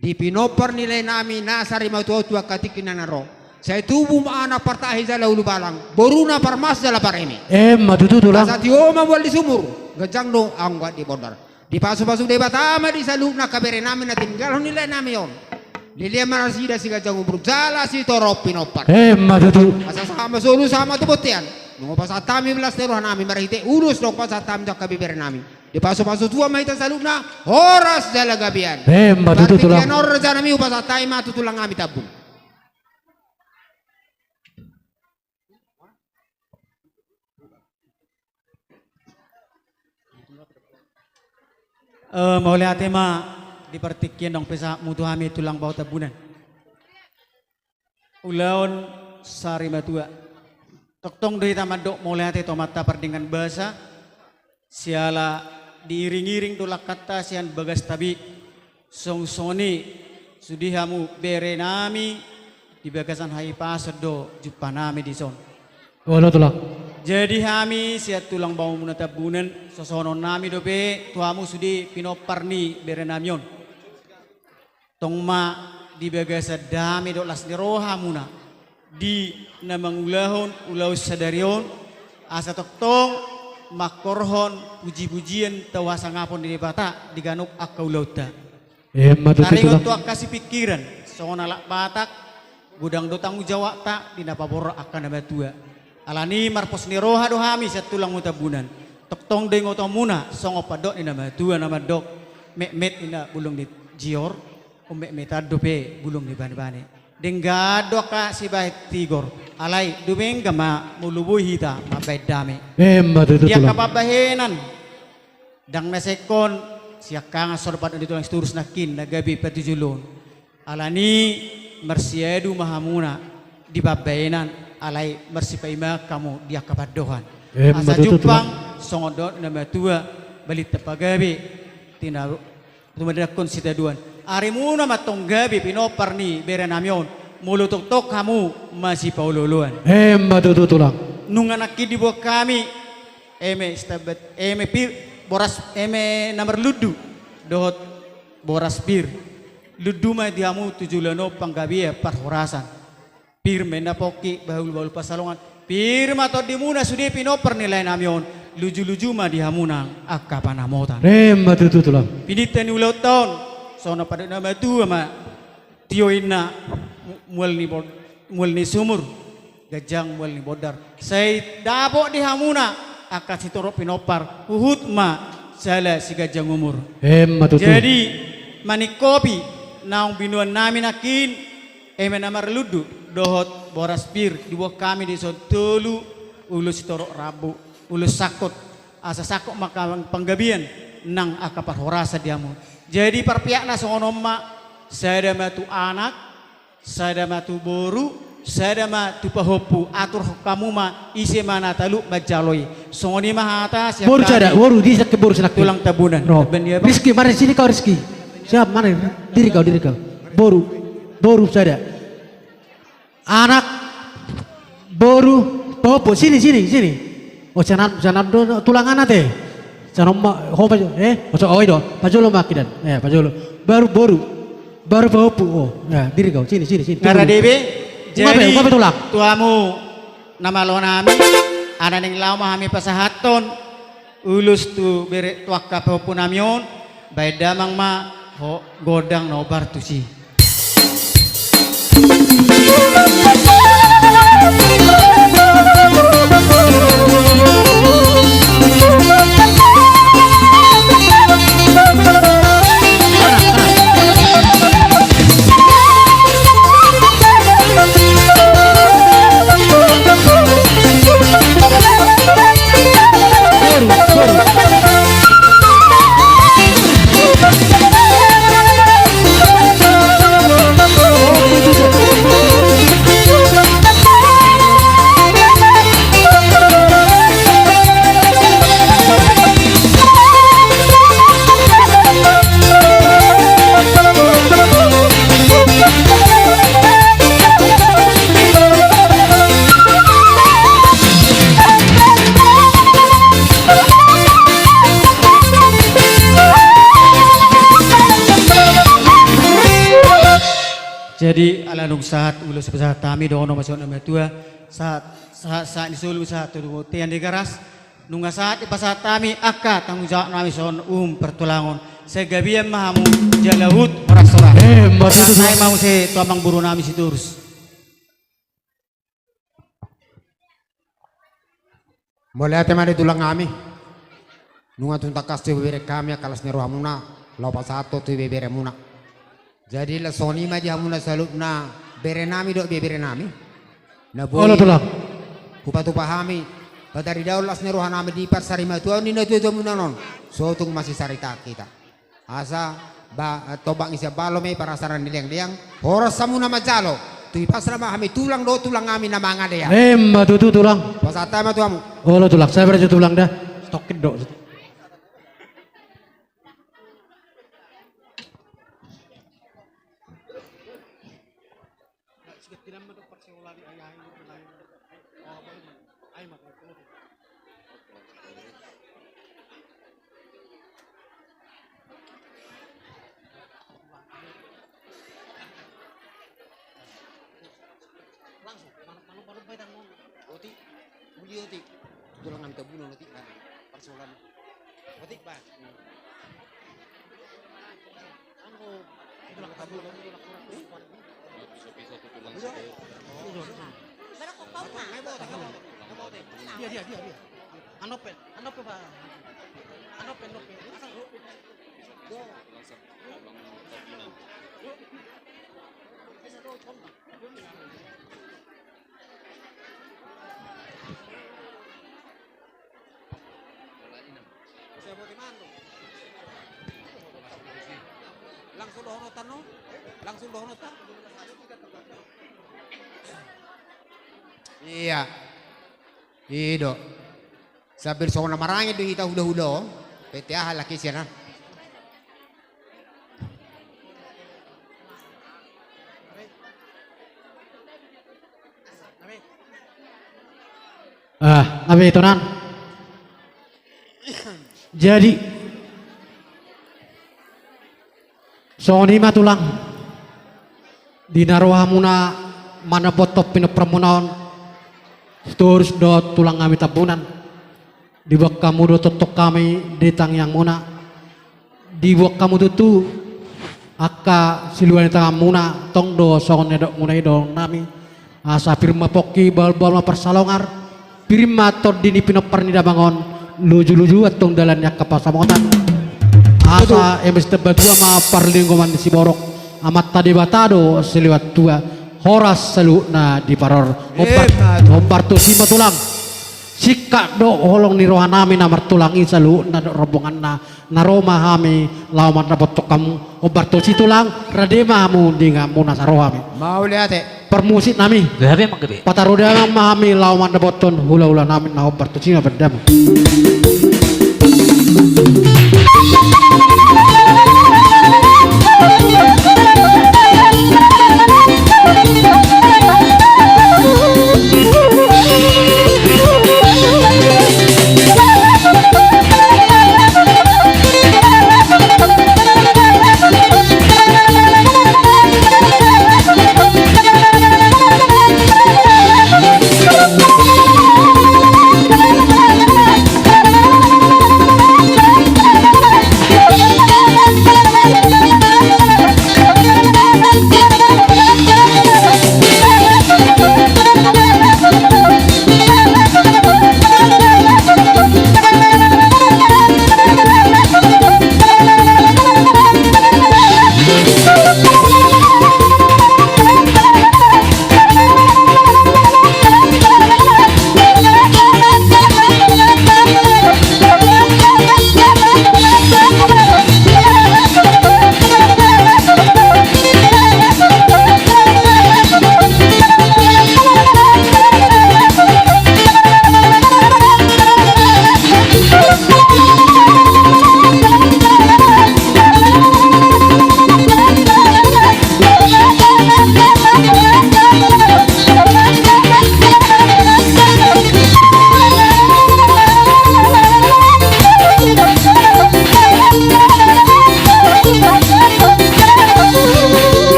Di pinompar ni laenami na sari matua tu angka tingki na ro. Sai tubu ma anak partahi jala ulubalang, boruna parmas jala pareme. Emma tutu, Tulang. Asa tio ma mual di sumur, ganjang do anggo di bondar. Dipasupasu Debata ma di saluhutna angka berenami na tininggalhon ni laenami on. Leleng ma nasida siganjang umur jala sitorop pinompar. Emma tutu. Asa sahat ma solu sahat ma tu bontean. Nunga pasahat hami las ni rohanami marhite ulos dohot pasahat hami tu angka beberenami. Dipasupasu Tuhan ma hita saluhutna, horas jala gabean. Emma tutu, Tulang. Partingkian on rajanami hupasahat hami ma tu tulangnami Tambun. Eh, mauliate ma di partingkian naung pesahatmu tu hami, Tulang, baoa Tambunan. Ulaon sari matua. Tongtong do hita mandok mauliate tu Amanta pardenggan basa, siala diiring-iring do langkanta sian bagas tabi. Song songon i sude hamu berenami, di bagasan hahipason do jumpanami dison. Olo, Tulang. Jadi hami sian tulang baomuna Tambunan, sosononnami dope tu hamu sude pinompar ni berenami on. Tong ma di bagasan dame dohot las ni roha muna di na mangulahon ulaon sadari on, asa tongtong mangkorhon puji-pujian tu hasangapon ni Debata di ganup angka ulaonta. Emma tutu, Tulang. Taringot tu angka sipingkiran songon halak Batak, godang do tanggung jawabta di na paborhat angka na matua. Alani i marpos ni roha do hami sian tulangmu Tambunan. Tongtong do ingotonmuna songon pandok ni na matua na mandok, metmet ninna bulung ni jior, ummetmetan dope bulung ni banebane. Denggan do angka sibahen tigor, alai dumenggan ma molo boi hita mambahen dame. Emma tutu, Tulang. Di angka pambahenan, ndang na sengkon siangkangan songon pandok ni Tulang Sitorus nangkin na gabe patujolo on. Alani i marsiadu ma hamuna di pambahenan, alai marsipaimahan hamu di angka pandohan. Emma tutu, Tulang. Asa jumpang songon dohot na matua, balintang pagabe, tina tumandangkon sitadoan. Arimuna ma antong gabe pinompar ni berenami on, molo tongtong hamu masipaolooloan. Emma tutu, Tulang. Nunga nangkin diboan hami eme stambat, eme pir, boras, eme na marlundu dohot boras pir. Lundu ma di hamu tu joloan on panggabean parhorasan. Pir ma ninna pongki, bahulbahul pansalongan. Pir ma tondimuna sude pinompar ni laenami on. Lujuluju ma di hamu nang angka panamotan. Emma tutu, Tulang. Pininta ni ulaonta on, songon na pandok ni na matua ma, tio ninna mu-, mual ni bor-, mual ni sumur, ganjang mual ni bondar. Sai dapot di hamuna angka sitorop pinompar, huhut ma jala siganjang umur. Emma tutu. Jadi, maningkopi naung binoannami nangkin, eme na marlundu dohot boras pir, diboan hami dison tolu ulos sitorop rambu, ulos sangkot, asa sangkot ma angka panggabean nang angka parhorasan di hamu. Jadi parpihakna songon on ma, sada ma tu anak, sada ma tu boru, sada ma tu pahompu, aturhon hamu ma ise ma na talu manjalo i. Songon i ma hata sian hami. Boru sada, boru, di sangkep boru sada. Tulang Tambunan. Ro. Rizky, mari sini kau, Rizky. Siap, mari. Diri kau, diri kau. Boru, boru sada. Anak, boru, pahompu, sini, sini, sini. Oh, sian an, sian an do tulang an ate. Sian on ma, ho, pa, eh, oh, so, oh, i do, pajolo ma kidan. Eh, pajolo. Baru boru, baru pahompu. Oh, ya, diri kau, sini, sini, sini. Nunga rade be. Jadi, tu hamu na malo nami, ala naeng laho ma hami pasahathon ulos tu bere, tu angka pahompunami on, baen damang ma ho gondang na hombar tusi. Jadi ala nunga sahat ulos pasahat hami dohonon ma songon na matua, sahat, sahat, sahat ni solu sahat tu bontean di garas, nunga sahat dipasahat hami angka tanggung jawab nami songon uhum partulangon, sai gabean ma hamu jala huhut horas-horas. Emma tutu. Sahat nai ma muse tu amangboru nami Sitorus. Mauliate ma di tulang nami. Nunga tung tangkas tu ibebere hami angka las ni rohamuna, laho pasahat tu ibeberemuna. Jadi laos songon i ma di hamuna saluhutna bere nami dohot ibebere nami. Na boi, olo tulang, hupatupa hami, pataridaon las ni roha nami di parsarimatuaon ni natua-tuamuna on, so tung masisarita hita. Asa ba, tombak ni sian balo ma i, parasaran ni leang-leang, horas hamuna manjalo. Tu i pasra ma hami tulang dohot tulang nami na mangalea. Emma tutu tulang. Pasahat ma tu hamu. Olo tulang, sabar aja tulang da. Stokin do. Langsung, mana, mana baru bae tanggung. Oti, uli oti. Tulang nami Tambunan oti, mana? Parsoalan. Oti, ba. Langsung dohononta, no? Langsung dohononta. Iya. I do. Sambil songon na marangit do hita hula-hula on. P T A halak i sian an. Ah, abe tonan. Jadi songon i ma tulang, di na rohamuna manambothon pinomparmuna on, Sitorus dohot tulang nami Tambunan. Diboan hamu do tongtong hami di tangiangmuna. Diboan hamu tutu angka silua ni tanganmuna, tong do songon na nidokmuna i dohononnami. Asa pir ma pongki, bahulbahul ma parsalongar, pir ma tondi ni pinompar ni damang on, lujuluju antong dalan ni angka pansamotan. Asa eme sitambatua ma parlinggoman ni siborok, Amanta Debata do silehon tua, horas saluhutna diparorot. Hombar, hombar tusi ma tulang. Singkat do holong ni rohanami na martulang i saluhutna dohot rombonganna, na ro ma hami laho mandapothon hamu. Hombar tusi tulang, rade ma hamu di inganmuna saroha hami. Mauliate. Parmusik nami. Gabe ma gabe. Pataru damang ma hami laho mandapothon hulahula nami na hombar tusi ma bahen damang.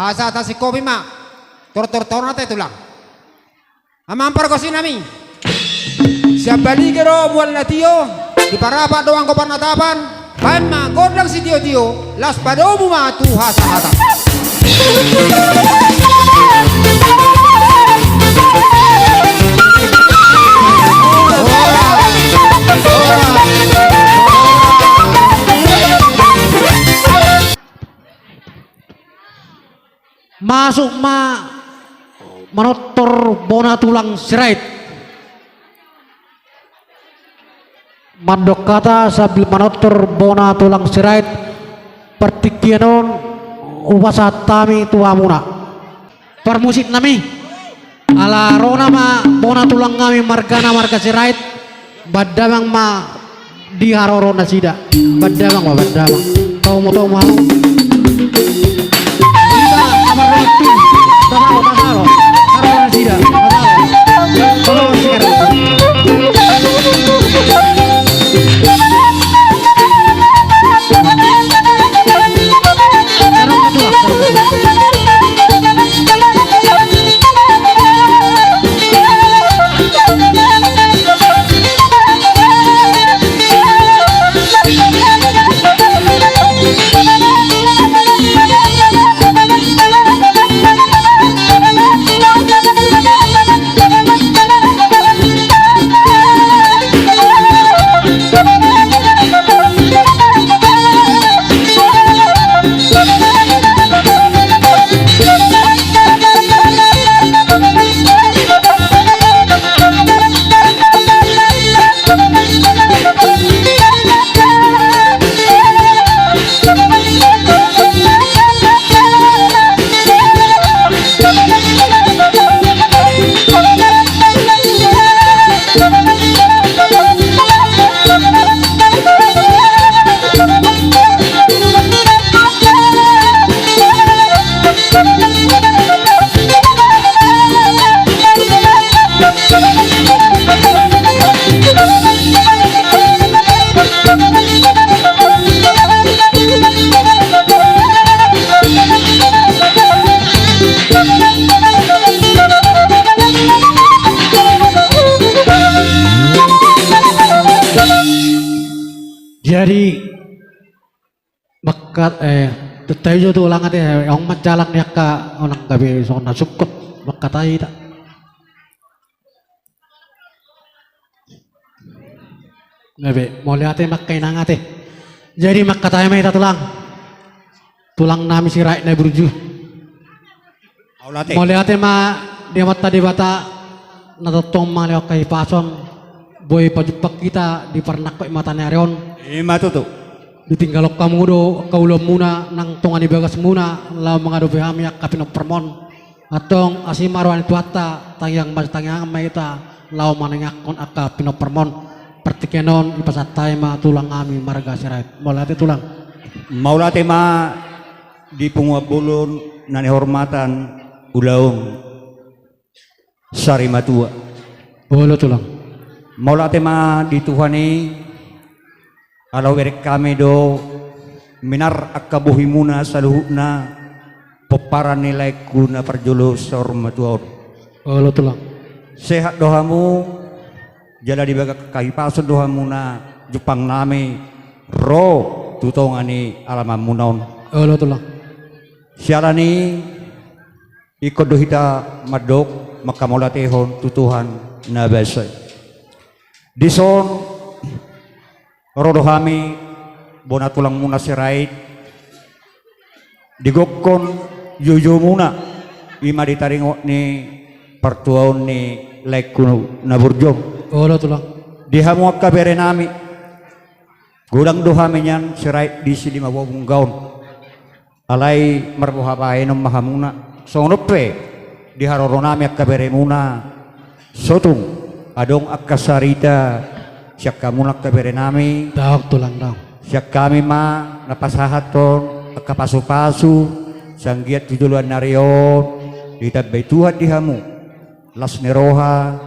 Asa tasingkopi ma. Tor, tor, tor, na te tulang. Amang pargonsi nami. Sian Balige do mual na tio, di Parapat do anggo parnatapan, baen ma gondang sitio-tio, laos padomu ma tu hasahatan. Masuk ma manortor bona tulang Sirait. Mandok hata sambil manortor bona tulang Sirait, partingkian on hupasahat hami tu hamuna. Parmusik nami, ala ro nama bona tulang nami margana marga Sirait, baen damang ma di haroro nasida. Baen damang ma, baen damang. Tomo, tomo hamu. Hita amar rohakti. Tasaro, tasaro. Haroro nasida. Tasaro. Tolong sekarang. Jadi, mangkatai, eh, tahe jo tulang ate, eh, adong ma jalang ni angka, unang gabe songon na sungkot, mangkatai hita. Gabe, mauliate ma angka inang ate. Jadi mangkatai ma hita tulang. Tulang nami Sirait na burju. Mauliate. Mauliate ma di Amanta Debata na tongtong mangalehon hahipason, boi pajumpang hita di parnangkok ni mata ni ari on. Ima tutu. Ditinggalhon hamu do angka ulaonmuna nang tonga ni bagasmuna laho mangadopi hami angka pinomparmon. Antong asi ma roha ni Tuhanta, tangiang ma, tangiangan ma hita laho manangianghon angka pinomparmon. Partingkian on dipasahat hami ma tulang nami marga Sirait. Mauliate tulang. Mauliate ma di punguan bolon na nihormatan ulaon sari matua. Olo tulang. Mauliate ma di Tuhan i, ala hubereng hami do minar angka bohimuna saluhutna pomparan ni laengku na parjolo saur matua on. Olo tulang. Sehat do hamu, jala di bagas hahipason do hamuna jumpang nami ro tu tonga ni alamanmuna on. Olo tulang. Siala ni i ingkon do hita mandok manghamauliatehon tu Tuhan na basa i. Dison ro do hami bona tulangmuna Sirait di gokhon joujoumuna, ima di taringot ni partuaon ni laengku na burju on. Olo tulang. Di hamu angka bere nami, godang do hami nian Sirait di Silimabunga on. Alai marboha bahenon ma hamuna. Songon on pe di haroro nami angka beremuna, so tung adong angka sarita sian hamuna angka bere nami. Daong tulang, daong. Sian hami ma na pasahathon angka pasupasu, sai anggiat tu joloan ni ari on ditambai Tuhan di hamu las ni roha,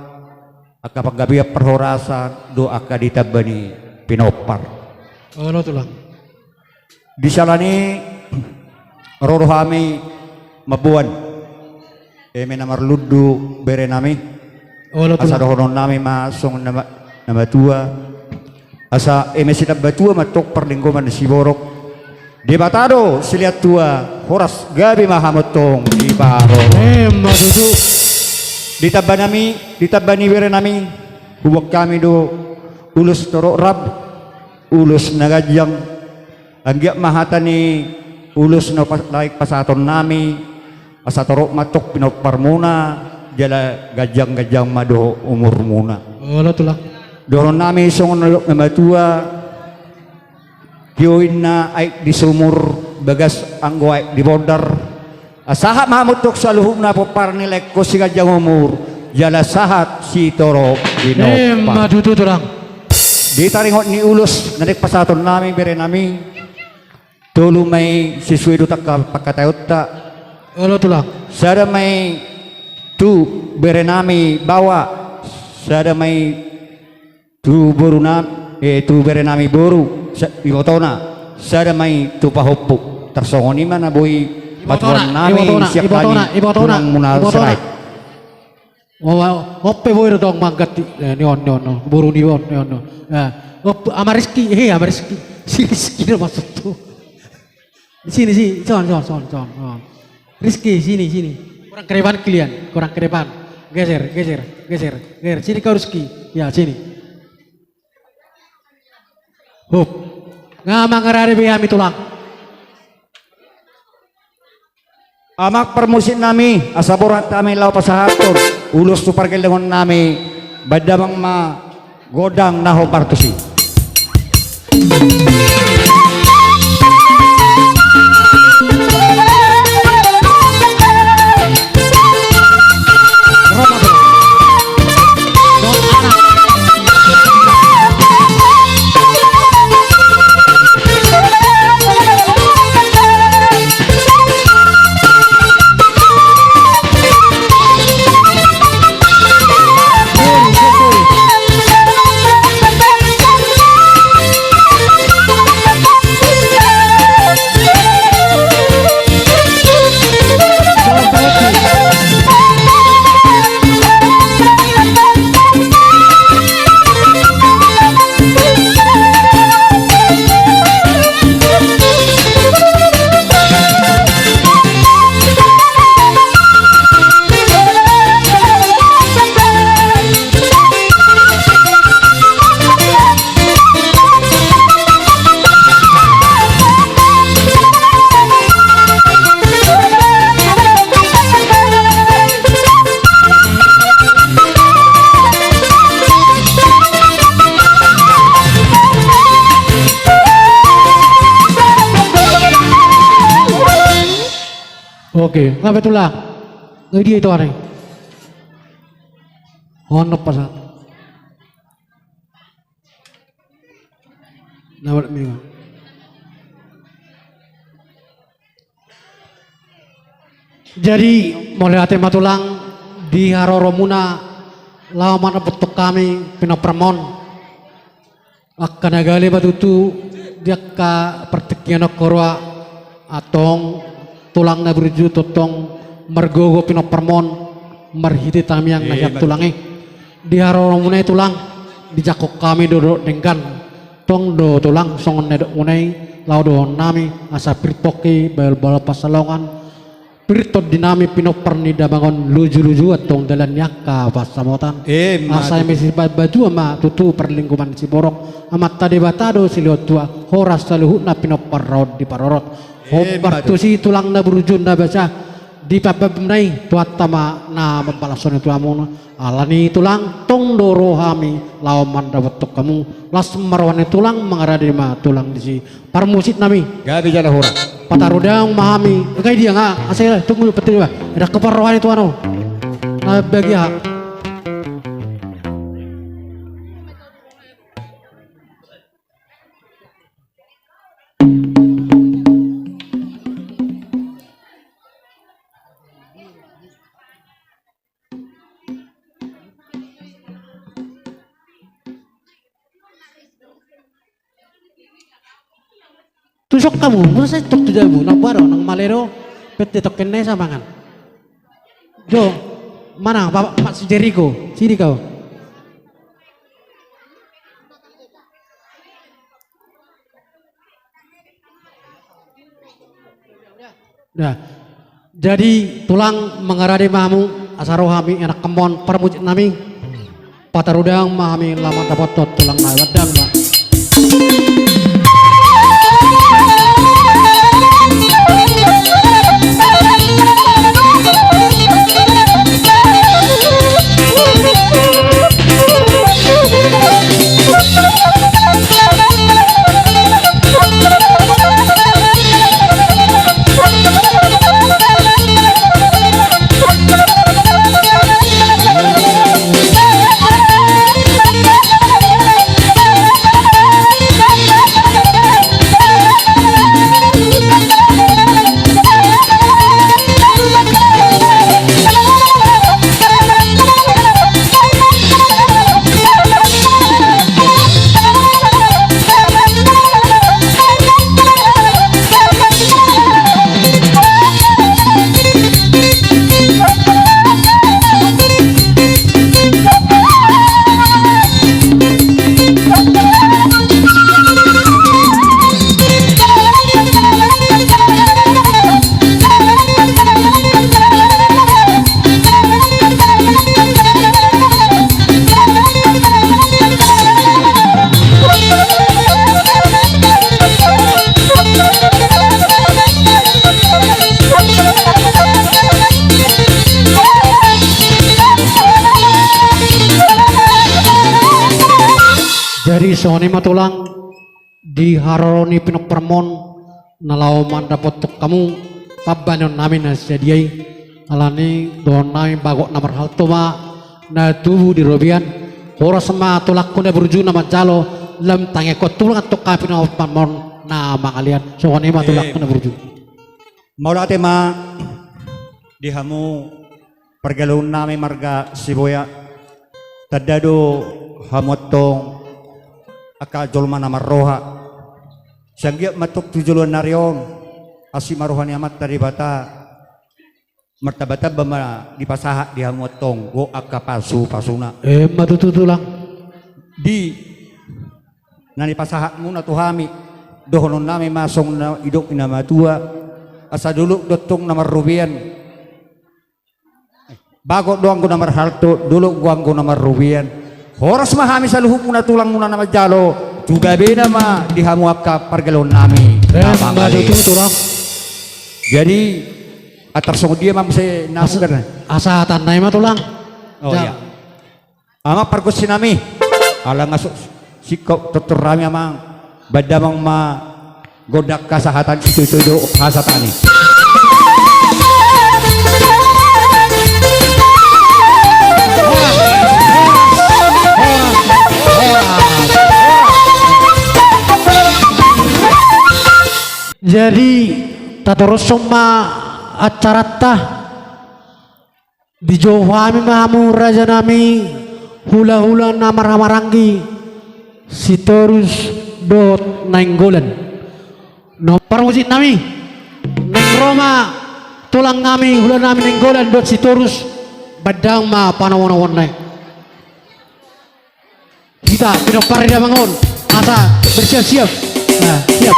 angka panggabean parhorasan dohot angka ditamba ni pinompar. Olo tulang. Di siala ni i ro do hami mamboan eme na marlundu bere nami. Olo tulang. Asa dohonon nami ma songon na ma-, na matua. Asa eme sitamba tua ma antong parlinggoman ni siborok. Debata do silehon tua, horas gabe ma hamu antong diparorot. Emma tutu. Ditamba nami, ditamba ni bere nami, huboan hami do ulos torop rap, ulos na ganjang. Anggiat ma hata ni ulos na pas-, lae pasahaton nami, asa torop ma antong pinomparmuna, jala ganjang-ganjang ma dohot umurmuna. Olo tulang. Dohonon nami songon na nidok ni na matua, tio inna aek di sumur, bagas anggo aek di bondar. Sahat ma hamu antong saluhutna pomparan ni laengkon, siganjang umur jala sahat sitorop pinompar. Emma tutu tulang. Di taringot ni ulos na naeng pasahaton nami bere nami, tolu ma i sesuai dohot angka pangkataionta. Olo tulang. Sada ma i tu bere nami baoa, sada ma i tu boru na-, eh, tu bere nami boru, sa-, ibotona, sada ma i tu pahompu. Tarsongon i ma na boi patupaon nami sian hami, ibotona, ibotona, tulangmuna, ibotona. Sirait. Wa, wa, on pe boi do tong mangganti. Eh, ni on, ni on, ni on. Boru ni on, ni on, ni on. Eh, op-, Ama Rizky, eh, Ama Rizky. Si Rizky do maksudhu. Sini, sini, son, son, son, son, son. Rizky, sini, sini. Kurang ke depan kalian, kurang ke depan. Geser, geser, geser, geser. Sini kau Rizky. Ya, sini. Hup. Nga mangarade be hami tulang. Amang parmusik nami, asa borhat hami laho pasahathon ulos tu pargellengon nami, baen damang ma gondang na hombar tusi. Oke, nga pe tulang. Nga dia itu aneh. Honno pasa. Nama minggu. Jadi, mauliate ma tulang di haroromuna laho mandapothon hami pinomparmon. Angka na gale ma tutu di angka partingkian on huroha, antong tulang na burju, tongtong margogo pinomparmon marhite tangiang na sian tulang i. Di haroromuna i tulang, dijangkon hami do dohot denggan. Tong do tulang songon na nidokmuna i, laho dohonon nami asa pir pongki, bahulbahul pansalongan, pir tondinami pinompar ni damang on, lujuluju antong dalan ni angka pansamotan. Asa eme sipambatua ma tutu parlinggoman ni siborok, Amanta Debata do silehon tua, horas saluhutna pinompar raut di parorot. Hombar tusi tulang na burju na basa, di parbue muna i Tuhanta ma na mambalashon tu hamuna. Alani tulang tong do ro hami laho mandapothon hamu. Las ma roha ni tulang, mangarade ma tulang disi. Parmusik nami. Gabe jala horas. Pataru daong ma hami. Engkai dia nga asa tunggu penting ba. Ada keparrohani tuan o. Na bagia. Tusok hamu, masa tok tu jabu, na baro nang male do, pette tokken na i samangan. Jo, mana bapak Mak si Jeriko, sini kau. Nah, jadi tulang mangarade ma hamu, asa ro hami, enak hemon parmusik nami. Pataru daong ma hami laho mandapothon tulang nai, andang ma. Jadi songon i ma tulang, di haroro ni pinomparmon na laho mandapothon hamu pambahenon nami na sadia i. Alani dohonon nami bagot na marhalto ma na tubu di robean. Horas ma tulangku na burju na manjalo, lam tangiangkon tulang antong hami pinomparmon na mangalean. Songon i ma tulangku na burju. Mauliate ma di hamu pargaloon nami marga Siboya. Tanda do hamu antong angka jolma na marroha. Sai anggiat ma antong tu joloan ni ari on asi ma roha ni Amanta Debata, martambatamba ma dipasahat di hamu antong gok angka pasupasuna. Emma tutu tulang. Di na nipasahatmuna tu hami, dohonon nami ma songon na nidok ni na matua, asa dolok do antong na marrobean. Bagot do anggo na marhalto, dolok do anggo na marrobean. Horas ma hami saluhutmuna tulangmuna na manjalo, tu gabena ma di hamu angka pargaloon nami. Emma tutu tulang. Jadi antar songon dia ma muse na asa, asa tanna i ma tulang. Oh iya. Amang pargonsi nami, ala nga so singkop tortor nami amang, baen damang ma gondang hasahatan, ito ito do hasahatan i. Jadi, tatorushon ma acaranta. Dijou hami ma hamu rajanami, hulahula na marhahamaranggi, Sitorus dohot Nainggolan. Nomor musik nami, naeng ro ma tulang nami, hula nami Nainggolan dohot Sitorus, bahen ma panomunomuon nai. Hita pinompar ni damang on, asa bersiap-siap. Nah, siap.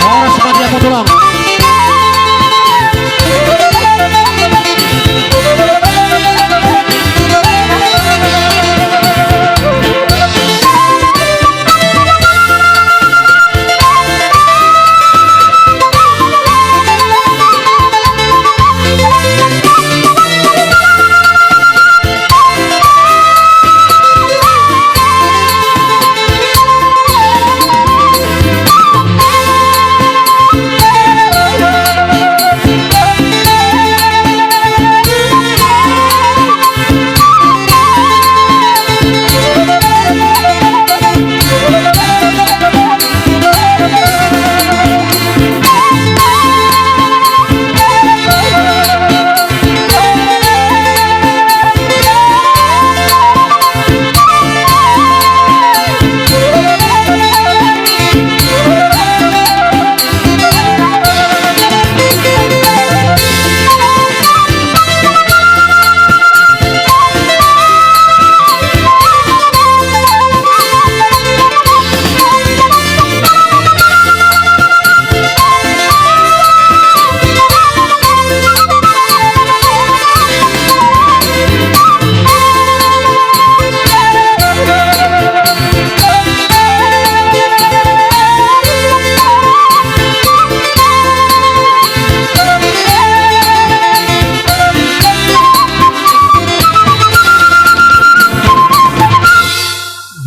Horas ma di hamu tulang.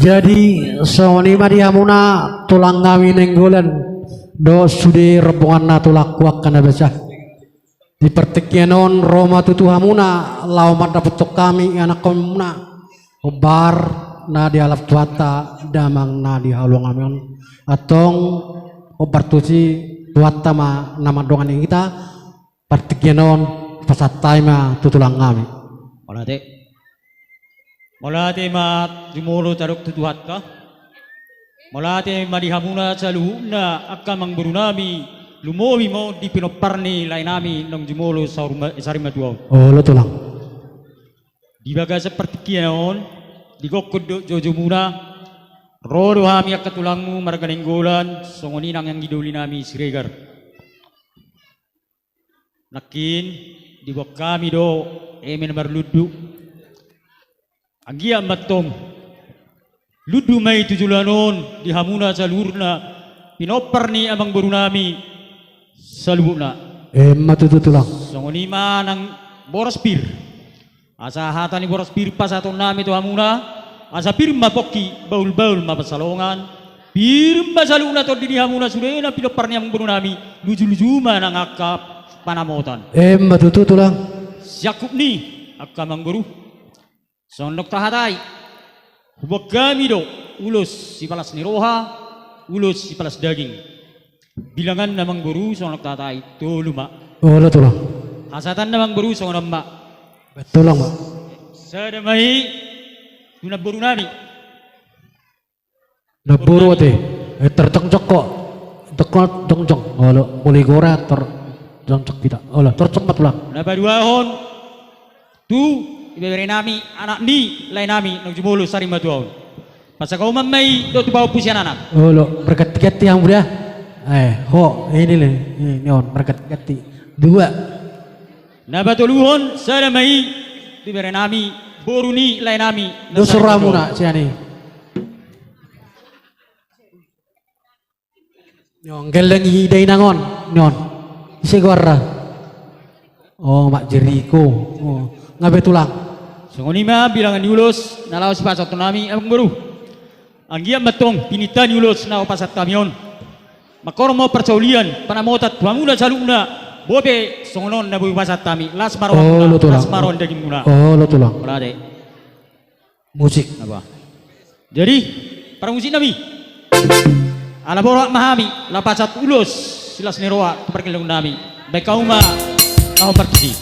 Jadi, songon i ma di hamuna tulang nami Nainggolan dohot sude rombonganna tulangku angka na basa. Di partingkian on ro ma tutu hamuna laho mandapothon hami ianakhonmuna hombar na dialap Tuhanta damang na dihaholongi hami on. Antong hombar tusi Tuhanta ma na mandongani hita. Partingkian on pasahat hami ma tu tulang nami. Mauliate. Mauliate ma jumolo tadok tu Tuhanta. Mauliate ma di hamuna saluhutna angka amangboru nami, lumobi ma on di pinompar ni lae nami naung jumolo saur ma-, sarimatua on. Olo tulang. Di bagasan partingkian on, di gokhon dohot joujou muna, ro do hami angka tulangmu marga Nainggolan, songon i nang anggi doli nami Siregar. Nangkin diboan hami do eme na marlundu. Anggiat ma antong lundu ma i tu joloan on di hamuna saluhutna pinompar ni amangboru nami saluhutna. Emma tutu tulang. Songon i ma nang boras pir. Asa hata ni boras pir pasahaton nami tu hamuna, asa pir ma pongki, bahulbahul ma pansalongan, pir ma saluhutna tondi ni hamuna sude na pinompar ni amangboru nami, lujuluju ma nang angka panamotan. Emma tutu tulang. Siangkup ni angka amangboru. Songon na tahatai. Huboan hami do ulos sipalas ni roha, ulos sipalas daging. Bilanganna amangboru songon na tahatai tolu ma. Olo tulang. Hasahatanna amangboru songon on ma. Betul ma. Sada ma i tu namboru nami. Namboru ate. Eh, terjongjong ho. Jongjong, jongjong. Olo, muli gora terjongjong hita. Olo, terjongjong ma tulang. Na paduahon tu ibebere nami, anak ni lae nami naung jumolo sarimatua on. Pasahat ma i dohot tu pahompu sian anak. Olo, marganti-ganti hamu da. Eh, ho, ini le, ini on, marganti-ganti. Dua. Na patoluhon, sada ma i tu ibebere nami, boru ni lae nami. Dos rohamuna sian i. Nion, gelleng i da inang on, nion. Ise goarna? Oh, Mak Jeriko. Oh, nga be tulang. Songon i ma bilangan ni ulos na laho sipasahaton nami, amang boru. Anggiat ma tong pinta ni ulos na hupasahat hami on manghorhon ma parjolo sian panamotan tu hamuna saluhutna. Bope songon on na boi hupasahat hami, las ma rohamuna, las ma roha ni dagingmuna. Olo tulang. Olo ate. Musik. Apa? Jadi, parmusik nami, ala borhat ma hami laho pasahat ulos silas ni roha tu pargellengon nami. Baen hamu ma na hombar tusi.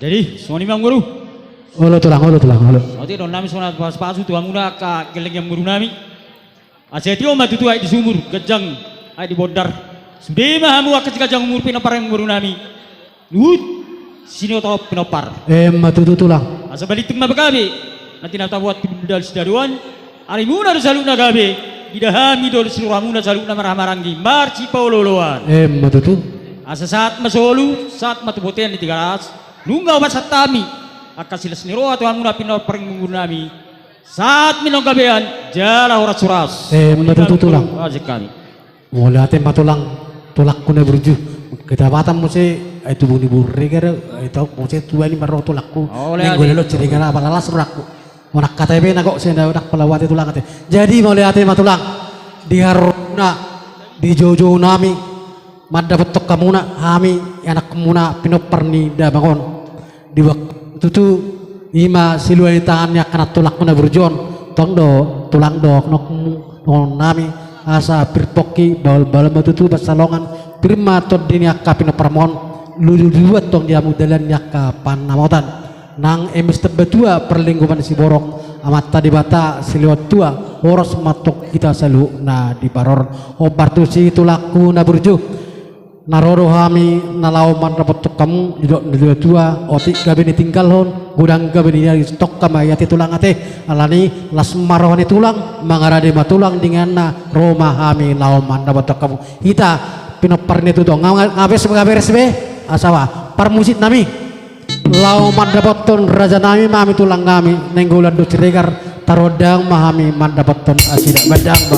Jadi, songon i ma, amang boru. Olo tulang, olo tulang, olo. Otik do nami songon na pasu-pasu tu hamuna angka gelleng ni amang boru nami. Asa tio ma tutu aek di sumur, ganjang aek di bondar. Sude ma hamu angka siganjang umur, pinompar ni amang boru nami. Luhut sinotop pinompar. Emma tutu tulang. Asa balintang ma pagabe na tinatap tu hundul sitadoan. Arimuna do saluhutna gabe, diida hami do sirohamuna saluhutna marhaha maranggi marsipaolo-oloan. Emma tutu. Asa sahat ma solu, sahat ma tu bontean ni Tigaras. Nunga hupasahat hami angka silas ni roha tu hamuna pinompar ni amang boru nami. Sahat ma inganan gabean jala horas-horas. Emma tutu tulang. Mauliate ma tulang, tulangku na burju. Kedapatan muse, eh, tubu ni Burregar, eh, tong muse tua ni marro tulangku. Mauliate. Nenggo lelot Siregar, apala las rohangku. Manang hata i pe na gok sai ndang pola huate tulang ate. Jadi mauliate ma tulang, di haroromuna, di joujou nami mandapothon hamuna, hami anakkonmuna pinompar ni damang on. Di waktu tutu i ma silua ni tangan ni angka na tulangku na burju on. Tong do tulang dohononmu, dohonon nami, asa pir pongki, bahul-bahul ma tutu pansalongan, pir ma tondi ni angka pinomparmu on. Luju-lujuan tong di hamu dalan ni angka panamotan. Nang eme sitambatua parlinggoman siborok, Amanta Debata silehon tua, horas ma tong hita saluhutna diparorot. Hombar tusi tulangku na burju. Na ro do hami na laho mandapothon hamu, didok ni natua-tua, otik gabe nitinggalhon, godang gabe niari, tongka ma i ate tulang ate. Alani las ma roha ni tulang, mangarade ma tulang di ingananna, ro ma hami laho mandapothon hamu. Hita pinompar ni tutu on, nga-, nga beres, nga beres be, asa ba parmusik nami. Laho mandapothon raja nami ma hami tulang nami, Nainggolan dohot Siregar, taruhon dang ma hami mandapothon nasida, baen dang ma.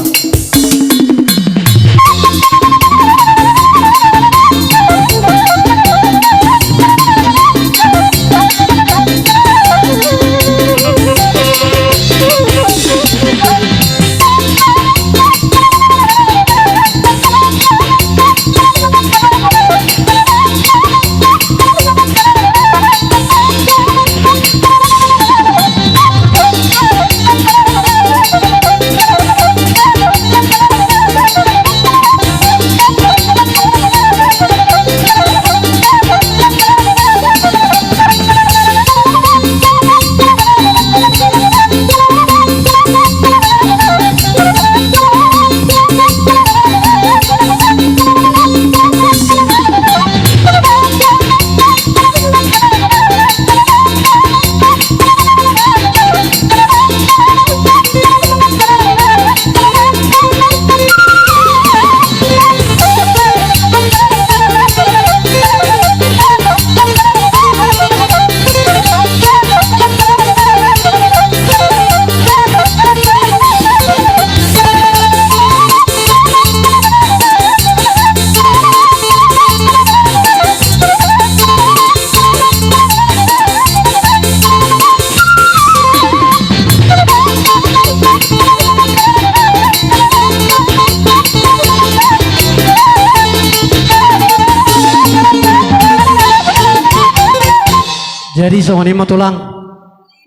Jadi songon i ma tulang.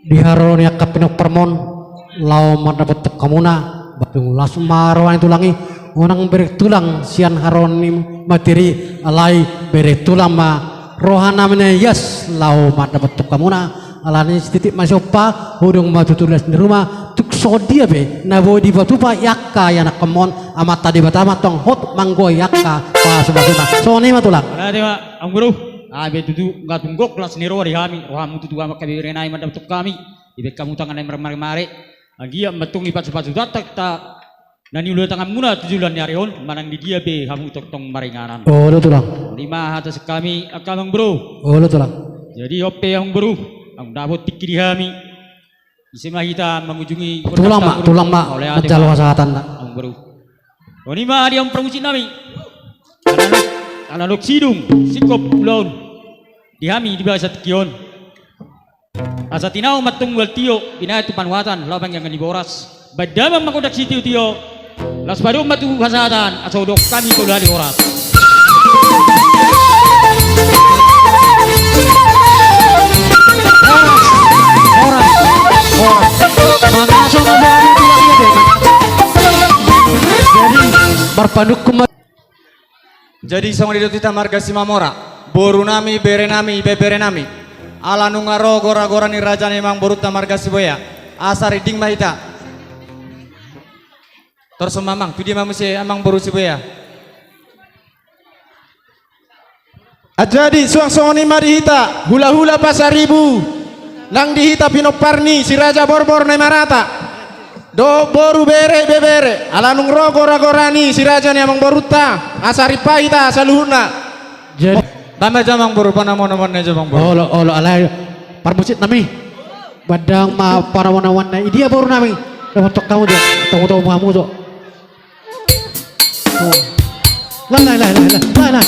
Di haroro ni angka pinomparmon, laho mandapothon hamuna, ba tung las ma roha ni tulang i, unang bere tulang sian haroro ni materi, alai bere tulang ma roha na ias laho mandapothon hamuna, alani sititi ma siompa, hudung ma tutu las ni ruma, tung songon dia pe na boi dipatupa i angka ianakhonmon, Amanta Debata ma tong hot manggohi angka pasupasuna. Songon i ma tulang. Alai ma, amang boru. Ai be tutu, nga tung gok las ni roha di hami, rohamu tutu amang, hamu bere nami mandapothon hami, dibaen hamu tangan na marmaremare, anggiat ma tong i pasupasuanta na niula tanganmuna tu joloan ni ari on, manang di dia pe hamu tongtong maringanan. Olo tulang. Songon i ma hata sian hami angka amang boru. Olo tulang. Jadi on pe amang boru, anggo dapot tingki di hami, ise ma hita mangujungi tulang ma, tulang ma manjalo hasahatan na. Amang boru. Songon i ma di hamu parmusik nami. Ala nunga sidung singkop ulaon di hami di bagasan tingki on. Asa tinaon ma tong mual tio, binahen tu panuatan, laho mangihut ni boras. Baen damang ma gondang sitiotio, laos padomu ma tu hasahatan, asa hudok hami tu hali horas. Horas, horas, horas. Mangaso ma boru tulang i, ate. Jadi, marpanungkun ma. Jadi songon i do hita marga Simamora, boru nami, bere nami, ibebere nami. Ala nunga ro gora-gora ni raja ni amang borunta marga Sibuea, asa rinding ma hita. Torus ma amang, tu dia ma muse amang boru Sibuea? Jadi suang songon i ma di hita, hula-hula Pasaribu, nang di hita pinompar ni Si Raja Borbor Naimarata. Dohot boru, bere, ibebere, ala nunga ro gora-gora ni si raja ni amang borunta, asa rap hita saluhutna. Jadi, tamba jo amang boru, panamonamoan na jo amang boru. Olo, olo, alai parmusik nami. Baen damang ma panamonamoan na, i dia boru nami? Dapothon hamu jo, togu-togu hamu jo. Lah, lah, lah, lah, lah, lah, lah.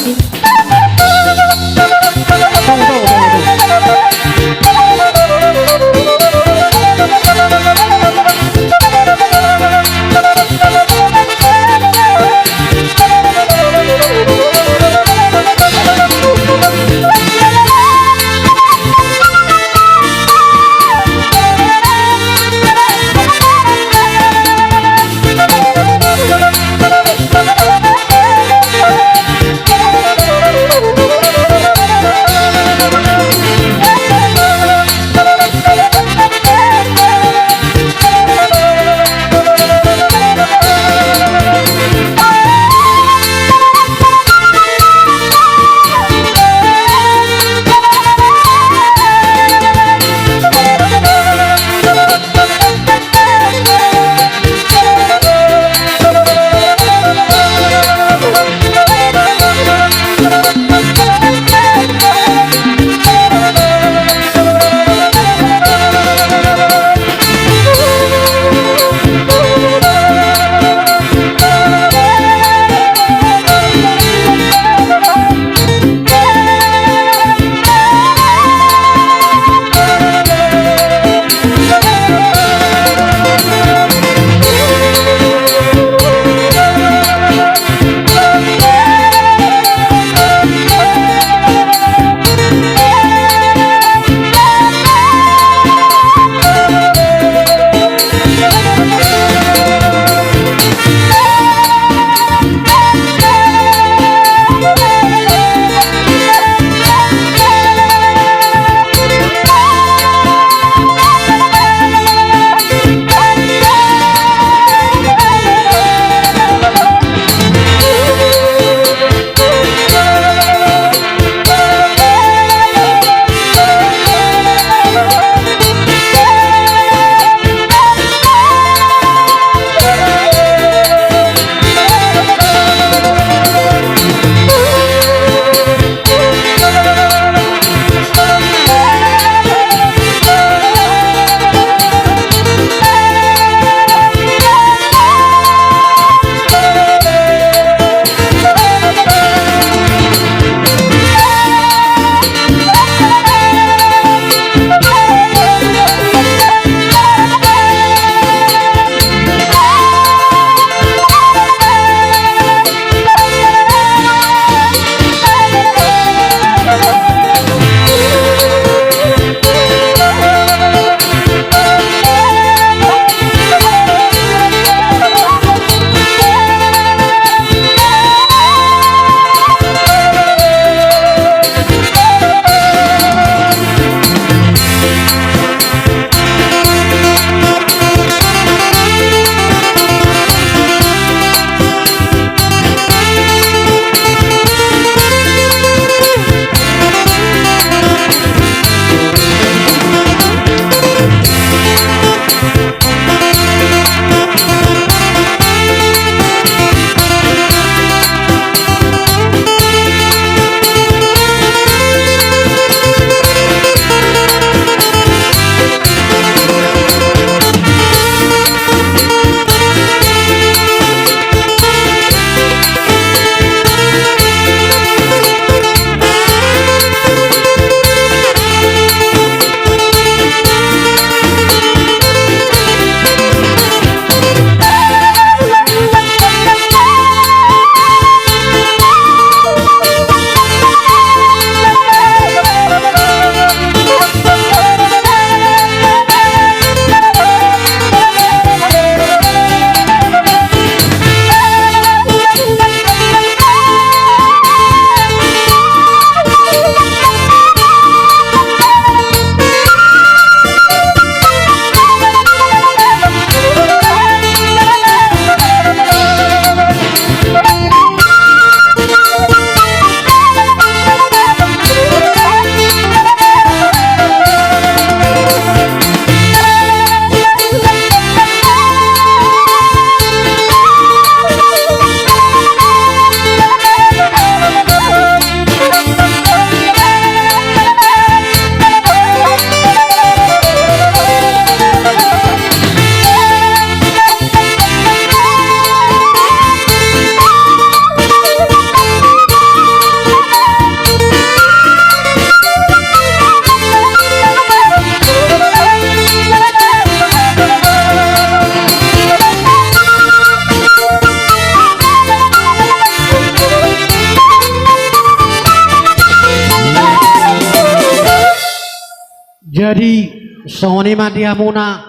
Jadi, songon i ma di hamuna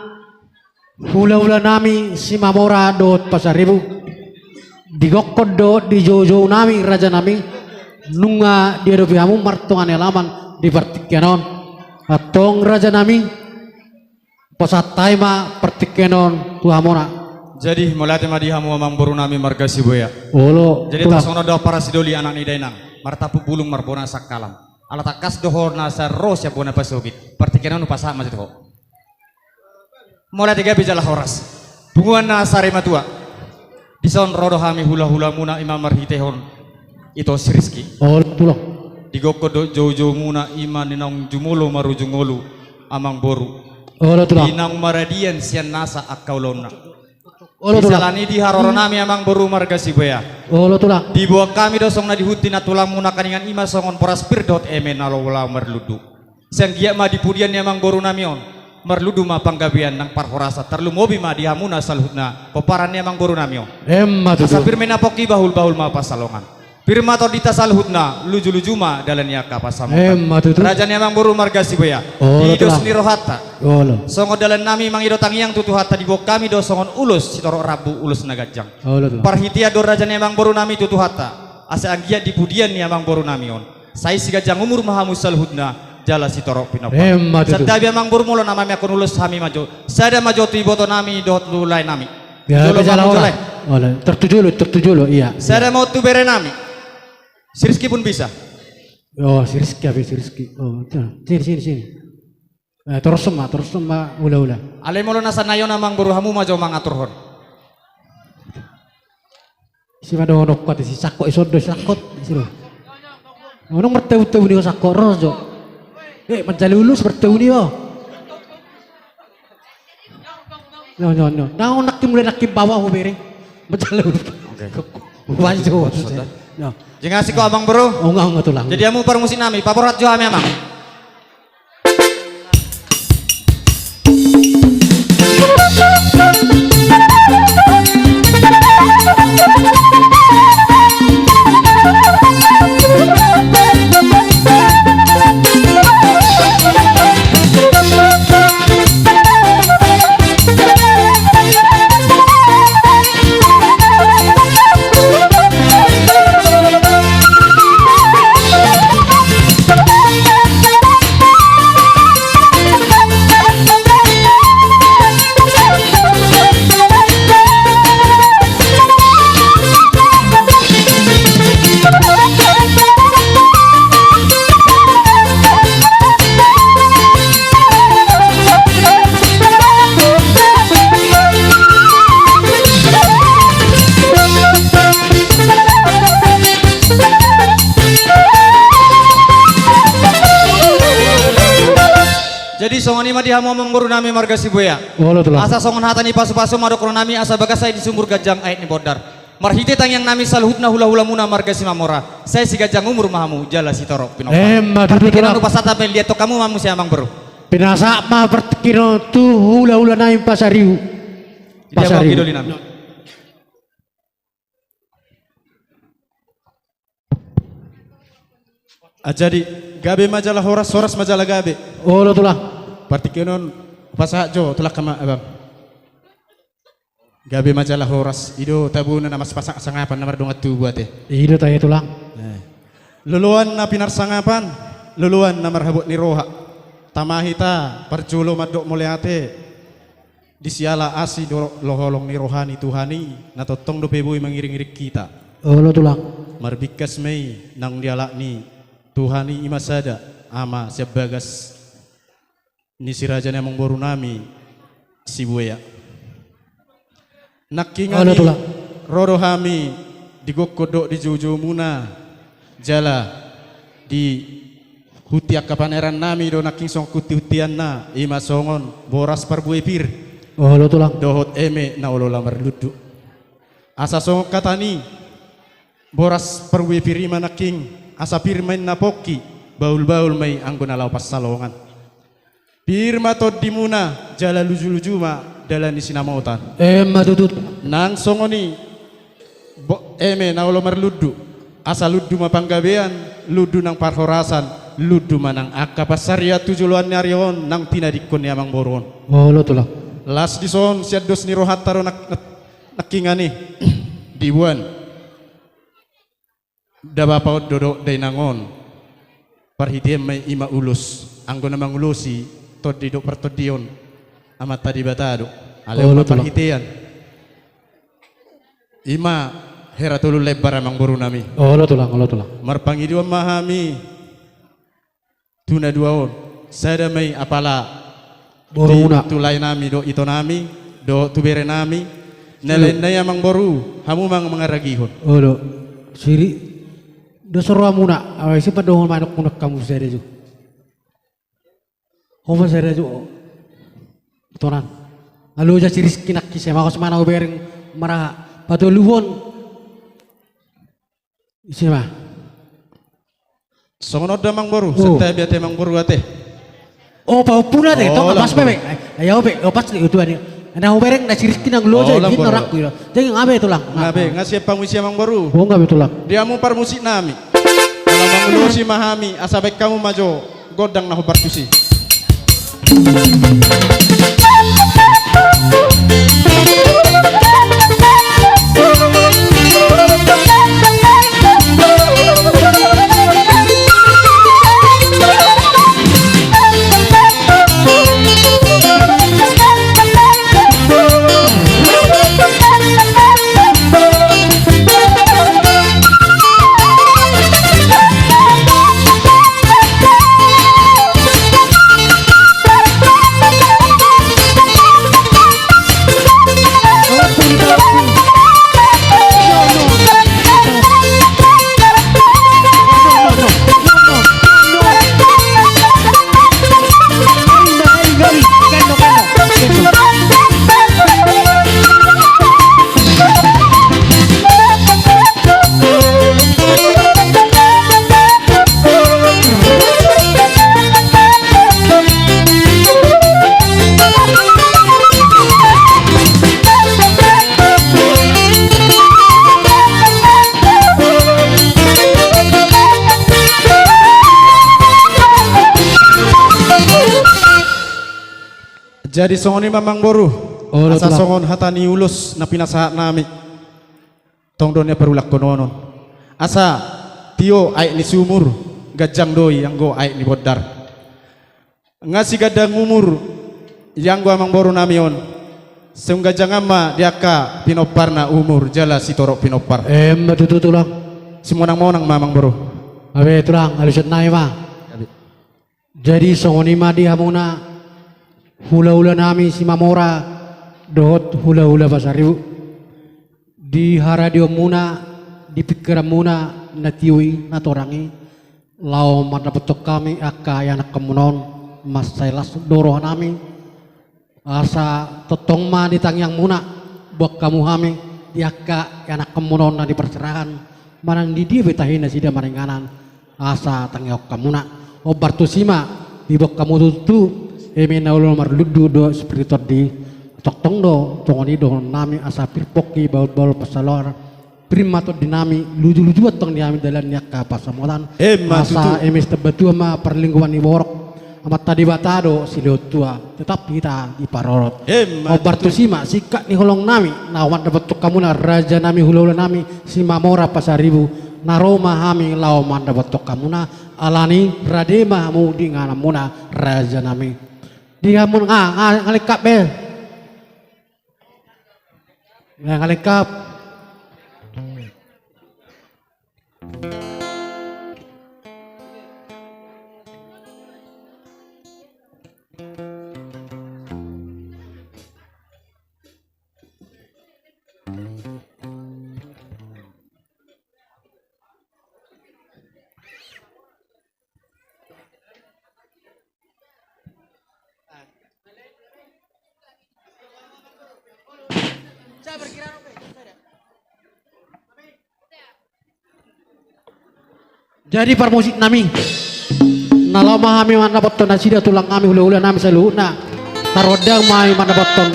hulahula nami Simamora dohot Pasaribu. Digokkon dohot dijoujou nami raja nami, nunga diadopi hamu martonga ni alaman di partingkian on. Antong raja nami, pasahat hami ma partingkian on tu hamuna. Jadi, mauliate ma di hamu amangboru nami marga Sibuea. Olo, Jadi, Tulang. Tarsongon on do ampara sidoli anak ni dainang, martampuk bulung marbona sangkalam. Ala tangkas do ho na sai ro sian bona pasogit. Partingkian on hupasahat ma jo tu ho. Mauliate, gabe jala horas. Punguan na sarimatua. Dison ro do hami hulahulamuna, i ma marhitehon ito si Rizky. Olo, Tulang. Digokkon dohot joujoumuna, i ma na naung jumolo marujung ngolu, amangboru. Olo, Tulang. Di naung maradian sian nasa angka ulaonna. Olo, Tulang. Siala ni i di haroro nami amangboru marga Sibuea. Olo, Tulang. Diboan hami do songon na di hunti na tulangmuna Kaningan, i ma songon boras pir dohot eme na olo-olo marlundu. Sai anggiat ma di pudian ni amangboru nami on marlundu ma panggabean nang parhorasan, tarlumobi ma di hamuna saluhutna pomparan ni amangboru nami on. Emma tutu. Asa pir ma i na pongki, bahulbahul ma pansalongan. Pir ma tondinta saluhutna, lujuluju ma dalan ni angka pansamotan. Emma tutu. Raja ni amangboru marga Sibuea. Olo, Tulang. Di dos ni rohanta. Olo. Songon dalan nami mangido tangiang tu Tuhanta, diboan hami do songon ulos sitorop rambu, ulos na ganjang. Olo, Tulang. Parhitean do raja ni amangboru nami tu Tuhanta, asa anggiat di pudian ni amangboru nami on, sai siganjang umur ma hamu saluhutna, jala sitorop pinompar. Emma tutu. Santabi amangboru, molo na mameakkon ulos hami ma jo. Sada ma jo tu iboto nami dohot tu lae nami. Ya, jolo, jala ma jo, ora. Lae. Olo, tar tu jolo, tar tu jolo, iya. Sada ma jo tu bere nami. Si Rizky pun bisa. Oh, si Rizky, apa si Rizky? Oh, tuh. Sini, sini, sini. Eh, torus ma, torus ma, ula, ula. Alai molo na sannari on amangboru, hamu ma jo mangaturhon. Si ma dohononku ate, si sangkot, ison do sangkot, isi do. Unang martabu-tabu ni ho sangkot, ro jo. Eh, manjalo ulos martabu ni ho. No, no, no. Na, nangkin mulai nangkin bawa ho bere. Manjalo ulos. Oke. Wajib. Wajib, sudah. No. Jeng asik ho amangboru. Unang, unang, Tulang. Jadi hamu parmusik nami, paborhat jo hami amang. Jadi songon i ma di hamu amangboru nami marga Sibuea. Olo, Tulang. Asa songon hata ni pasupasu ma dohonon nami, asa bagas aek ni sumbur, ganjang aek ni bondar. Marhite tangiang nami saluhutna hulahulamuna marga Simamora, sai siganjang umur ma hamu jala sitorop pinompar. Emma tutu, Tulang. Partingkian on hupasahat hami, liat hamu ma muse amangboru. Pinasahat ma partingkian on tu hulahula nami Pasaribu. Di hamu, Pasaribu. Anggi doli nami. Ah, jadi, gabe ma jala horas, horas ma jala gabe. Olo, Tulang. Partingkian on hupasahat jo, Tulang, ma, abang. Gabe ma jala horas, i do tabona na maspasang sangapan na mardongan tubu ate. I do tahe, Tulang. Eh. Loloan na pinarsangapan, loloan na marhabot ni roha. Tama hita parjolo mandok mauliate. Di siala asi dohot holong ni roha ni Tuhan i, na tongtong dope boi mangiringiring hita. Olo, Tulang. Marbingkas ma i nang di halak ni Tuhan i, i ma sada, Ama sian bagas ni si raja ni amangboru nami Sibuea. Nangkin, Tulang, ro do hami di gokhon dohot di joujoumuna, jala di hunti angka paneran nami do nangkin songon hunti-huntianna, i ma songon boras parbue pir. Olo, Tulang. Dohot eme na olo-olo marlundu. Asa songon hata ni boras parbue pir i ma nangkin, asa pir ma inna pongki, bahul-bahul ma i anggo na laho pansalongan. Pir ma tondimuna, jala luju-luju ma dalan ni sinamotan. Emma tutu. Nang songon i bo-, eme na olo marlundu, asa lundu ma panggabean, lundu nang parhorasan, Lundu ma nang angka pansarian tu joloan ni ari on nang tinadingkon ni amangboru on. Olo tulang. Las dison sian dos ni rohanta do nang-, nang-, nangkiningan i. Diboan. Daba paon do dohot dainang on. Parhitean ma i, ima ulos. Anggo na mangulosi tondi dohot partondion, Amanta Debata do. Alai olo ma tulang. Parhitean. Ima hera tolu lembar amangboru nami. Olo tulang, olo tulang. Marpangidoan ma hami tu na dua on, sada ma i apala borumuna, tu lae nami dohot ito nami, dohot tu bere nami. Na lae nai amangboru, hamu ma mangaragihon. Olo. Siri, dos rohamuna, awa isi pandohon manuk muna hamu sada jo. Ho ma sada jo. Tonang. Nga loja si Rizky nangkin, ise ma, horas ma na hubereng maraha patoluhon. Ise ma. Songon on da amangboru, oh. Santabi ate amangboru ate. Oh, pahompuna ate, oh, tong pas bebe. Ai, ai, au be, oh, pas le utuan i. Na hubereng na si Rizky nang loja, oh, i, amangboru. Nang rakku i do. Jadi nga be tulang. Nga be, nga siap pamusi amangboru. Oh, nga be tulang. Di hamu parmusik nami. Ala mangulosi ma hami, asa baen hamu ma jo gondang na hombar tusi. Jadi songon i ma amangboru. Olo, asa tulang. Songon hata ni ulos na pinasahat nami. Tong do na parulangkonon on. Asa tio aek ni sumur, ganjang do i anggo aek ni bondar. Nga sigandang umur i anggo amangboru nami on. Sungganjangan ma di angka pinomparna umur jala sitorop pinompar. Emma tutu tulang. Simonang-monang ma amangboru. Nga be tulang, alusan nai ma. Jadi songon i ma di hamuna hulahula nami Simamora dohot hulahula Pasaribu. Di haradeonmuna, di pingkiranmuna na tio i, na torang i, laho mandapothon hami angka ianakhonmuna on, mansai las do roha nami. Asa tongtong ma di tangiangmuna, boan hamu hami di angka ianakhonmuna on na di parserahan, manang di dia pe tahi nasida maringanan, asa tangihon hamuna. Hombar tusi ma diboan hamu tutu, eme na olo marlundu dohot sipir ni tondi. Tongtong do, songon i dohonon nami, asa pir pongki bahul-bahul pansalongan, pir ma tondi nami, luju-lujuan tong di hami dalan ni angka pansamotan. Emma tutu. Asa eme sitambatua ma parlinggoman ni borok, Amanta Debata do silehon tua, tetap hita diparorot. Emma tutu. Hombar tusi ma, singkat ni holong nami, na mandapothon hamuna raja nami, hulahula nami Simamora Pasaribu, na ro ma hami laho mandapothon hamuna, alani rade ma hamu di ingananmuna raja nami. Di hamu nga, nga, nga lengkap be. Nga, nga lengkap. Jadi parmusik nami, na laho ma hami mandapothon nasida tulang nami, hulahula nami saluhutna. Tarondang ma hami mandapothon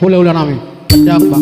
hulahula nami. Tondang ma.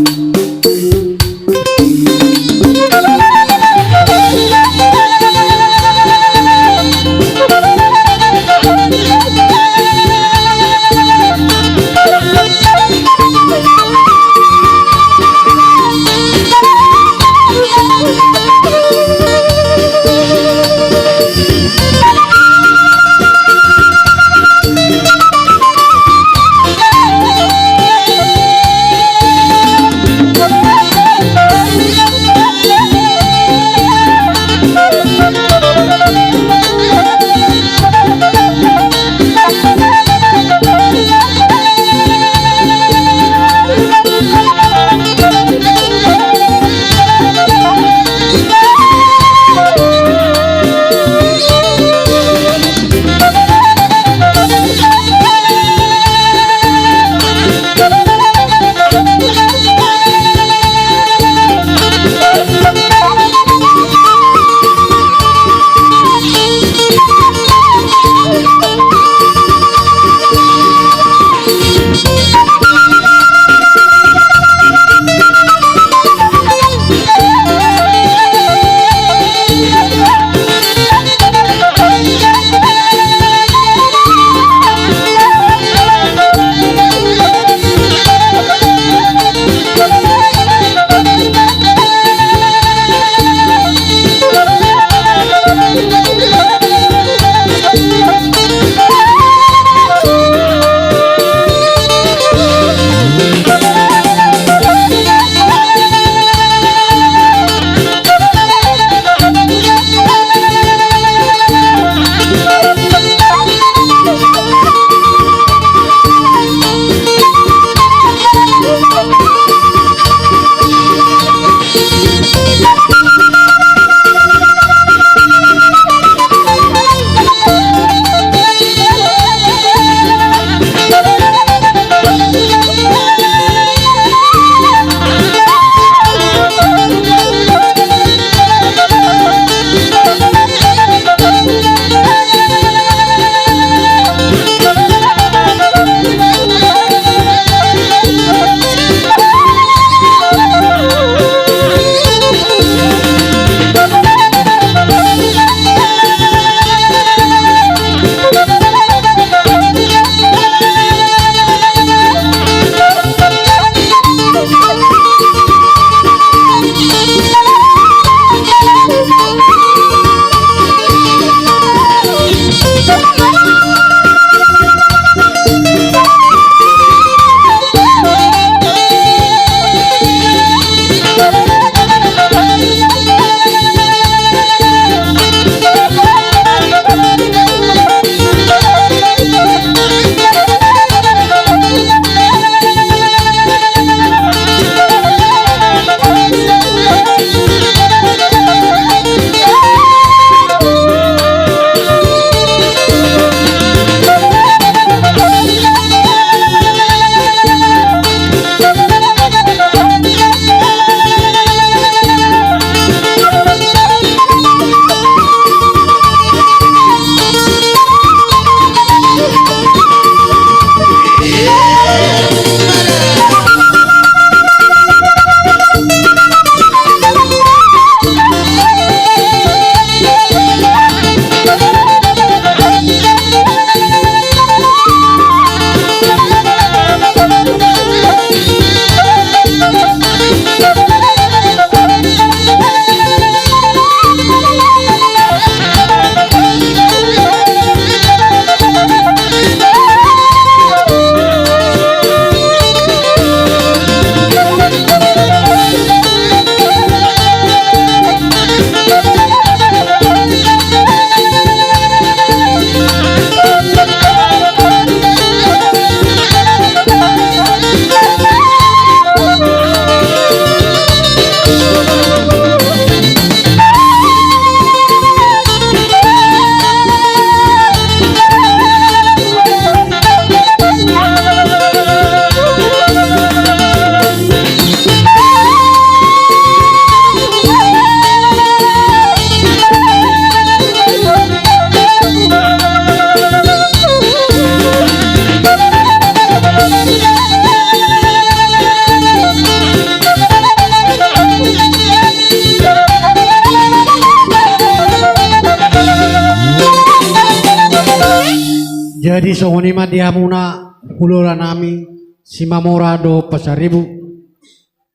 Jadi songon i ma di hamuna hulahula nami Simamora dohot Pasaribu,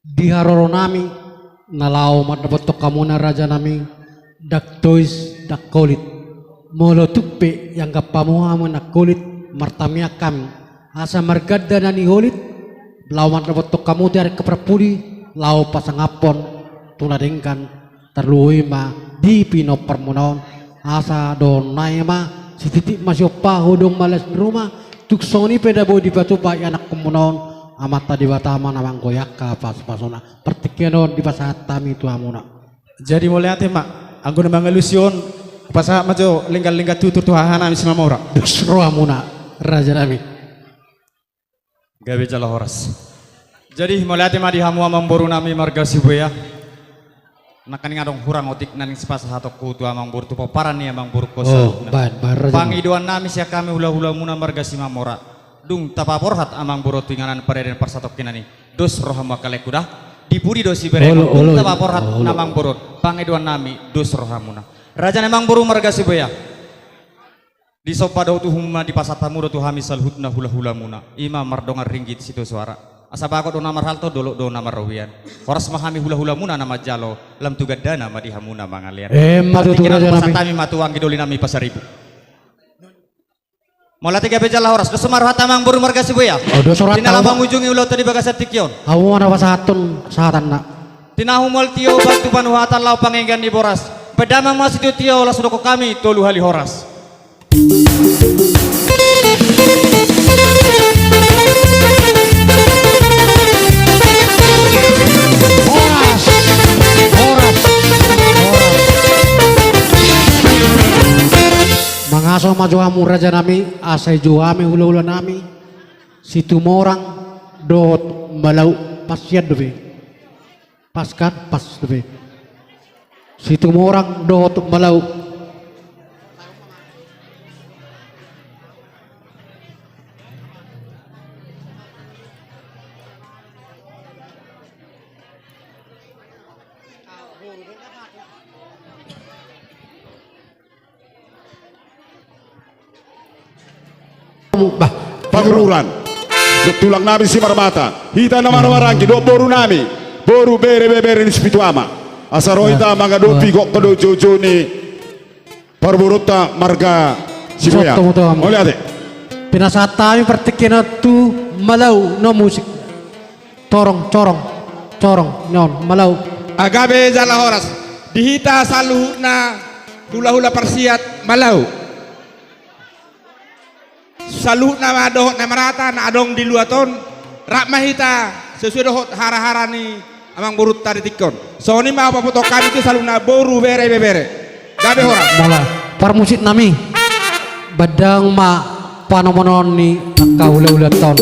di haroro nami na laho mandapothon hamuna raja nami, ndang tois ndang holit. Molo tung pe ianggap hamu hami na holit, martangiang hami asa marganda na niholit, laho mandapothon hamu tiarek parpudi, laho pasangaphon tu na denggan. Tarlumobi ma di pinomparmuna on, asa dohonon nami ma, sititi ma siompa, hodong ma las ni ruma, tung songon i pe na boi dipatupa ianakhonmuna on, Amanta Debata ma na manggohi angka pasupasuna. Partingkian on dipasahat hami tu hamuna. Jadi mauliate ma, anggo na mangalusi on, pasahat ma jo lenggan-lenggan tutur tu haha nami Simamora. Dos rohamuna, raja nami. Gabe jala horas. Jadi mauliate ma di hamu amangboru nami marga Sibuea. Nangkaning adong hurang otik na naeng sipasahatonku tu amangboru, tu pomparan ni amangboru. Oh, saluhutna. Baen, baen, raja. Pangidoan nami sian hami hulahulamuna marga Simamora. Dung tapaborhat amangboru tu inganan, pardalanan, parsatongkinan i, dos rohamu angka laengku da. Di pudi do siberengon. Olo, olo, olo. Dung tapaborhat amangboru, pangidoan nami dos rohamuna. Raja ni amangboru marga Sibuea. Disomba dohot uhum ma dipasahat hamu do tu hami saluhutna hulahulamuna. I ma mardongan ringgit sitio soara. Asa bagot do na marhalto, dolok do na marrobean. Horas ma hami hulahulamuna na manjalo, lam tu gandana ma di hamu na mangalean. Emma tutu, raja nami. Pasahat hami ma tu anggi doli nami Pasaribu. Mauliate, gabe jala horas. Dos ma rohanta amangboru marga Sibuea. Oh, dos rohanta. Di na laho mangujungi ulaonta di bagasan tingki on. Hamu ma na pasahathon sahatanna. Tinahu mual tio, batu panuhatan, laho pangenggan ni boras. Baen damang ma sitiotio, laos hudokhon hami tolu hali horas. Horas, horas, horas. Mangaso ma jo hamu raja nami, asa dijou hami hulahula nami Situmorang dohot Malau, pas sian dope. Pas kan, pas dope. Situmorang dohot Malau. Bah, Pangururan. Tulang nami Simarmata. Hita na marhahamaranggi dohot boru nami, boru, bere, ibebere ni si Pitu Ama. Asa ro hita mangadopi gokhon dohot joujou ni parboruonta marga Sibuea. Mauliate. Pinasahat hami partingkian on tu Malau, no musik. Corong, corong, corong, non, Malau. Gabe jala horas. Di hita saluhutna hulahula parsiat Malau. Saluhutna ma dohot na marata na adong di luat on, rap ma hita sesuai dohot harahara ni amangborunta di tingki on. Songon i ma pabotohon hami tu saluhutna boru, bere, ibebere. Gabe horas. Mauliate. Parmusik nami. Baen damang ma panomonon ni angka hulahulanta on.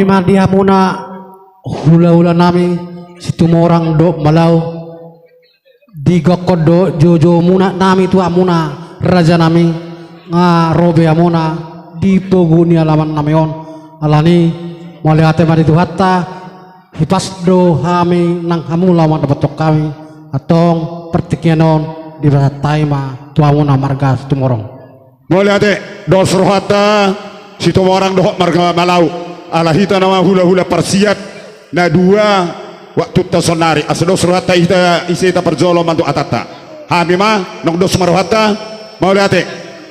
ma di hamuna hulahula nami Situmorang dohot Malau, di gokkon dohot joujou muna nami tu hamuna raja nami, nga ro be hamuna di pogu ni alaman nami on. Alani, mauliate ma di Tuhanta, hipas do hami nang hamu laho mandapothon hami, antong partingkian on dipasahat hami ma tu hamuna marga Situmorang. Mauliate, dos rohanta Situmorang dohot marga Malau, ala hita nama hulahula parsiat na dua waktunta saonari, asa dos rohanta hita, ise hita parjolo manang tu hatanta. Hami ma, nunga dos ma rohanta, mauliate.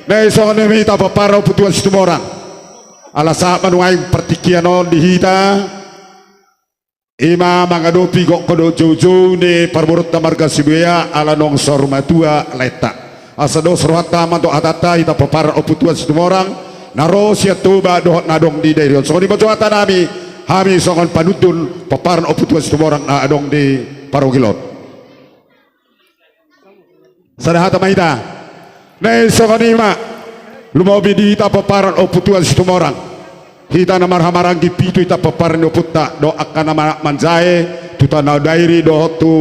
Na i songon i ma hita pomparan Ompu Tuan Situmorang. Ala sahat ma nuaeng partingkian on di hita, i ma mangadopi gokkon dohot joujou ni parboruonta marga Sibuea ala naung saur matua laenta. Asa dos rohanta manang tu hatanta hita pomparan Ompu Tuan Situmorang, na ro sian Toba dohot na adong di dairi on. Songon i ma jo hata nami, hami songon panundun pomparan Ompu Tuan Situmorang na adong di parungil on. Sada hata ma hita. Na i songon i ma. Lumobi di hita pomparan Ompu Tuan Situmorang. Hita na marhahamaranggi pitu hita pomparan ni ompunta dohot angka na ma-, manjae tu tano dairi dohot tu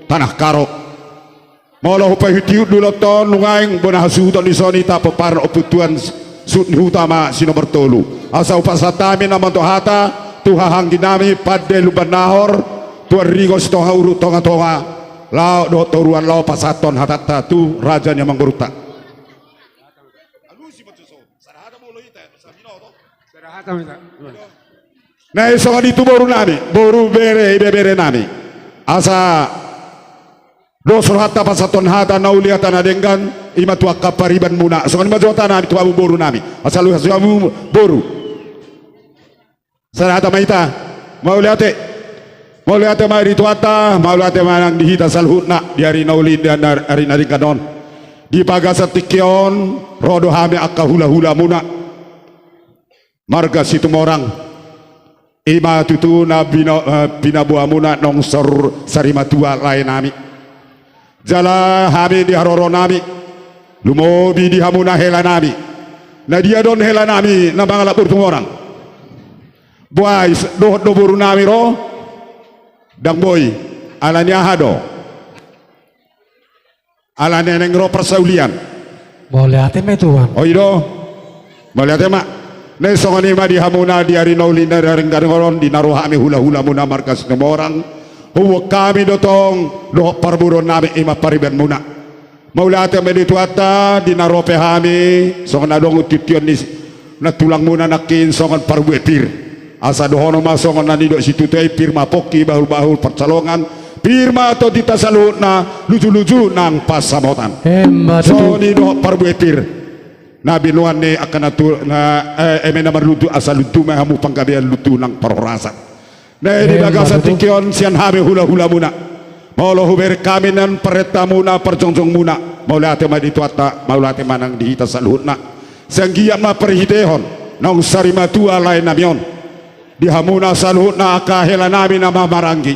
tano karo. Molo hupaihutihut do ulaonta on, nuaeng bona hasuhuton dison hita pomparan Ompu Tuan suhut ni huta ma si nomor tolu. Asa hupasahat hami nama tu hata, tu hahaanggi nami pande Lumban Nahor, Tuan Rigo Sitonga uruk Tongatonga, laho dohot toruan laho pasahathon hatanta tu raja ni amangborunta. Na i songon i tu boru nami, boru bere, ibebere nami. Asa dos rohanta pasahathon hata na uli hata na denggan, i ma tu angka pariban muna. Songon i ma jo hata nami tu hamu boru nami. Asa luhut hamu boru. Sada hata ma hita. Mauliate. Mauliate ma di Tuhanta, mauliate ma nang di hita saluhutna di ari na uli, di ari na denggan on. Di bagasan tingki on, ro do hami angka hulahula muna marga Situmorang. I ma tutu na bina-, eh, pinaboa muna naung saur sari matua lae nami. Jala hami di haroro nami, lumobi di hamuna hela nami. Na dia do on hela nami na mangalap boru Tumorang? Boais dohot do boru nami ro? Ndang boi. Ala ni aha do? Ala ni naeng ro parsaulian. Mauliate ma i tuan. O i do. Mauliate ma. Na i songon i ma di hamuna di ari na uli, di ari na denggan on, di na ro hami hulahula muna marga Situmorang. Huboan hami do tong dohot parboruon nami, i ma pariban muna. Mauliate ma di Tuhanta, di na ro pe hami songon na adong untiuntion ni nantulang muna nangkin songon parbue pir. Asa dohonon ma songon na nidok situatua i, pir ma pongki, bahulbahul pansalongan, pir ma tontinta saluhutna, lujuluju nang pansamotan. Emma tutu. Songon i dohot parbue pir. Na binoan ni angka na tu-, na, eh, eme na marlundu, asa lundu ma hamu panggabean, lundu nang parhorasan. Na i di bagasan tingki on sian hami hulahula muna. Molo hubereng hami nian parenta muna, parjongjong muna, mauliate ma di Tuhanta, mauliate ma nang di hita saluhutna. Sai anggiat ma parhitehon naung sari matua lae nami on, di hamuna saluhutna angka hela nami na marhahamaranggi,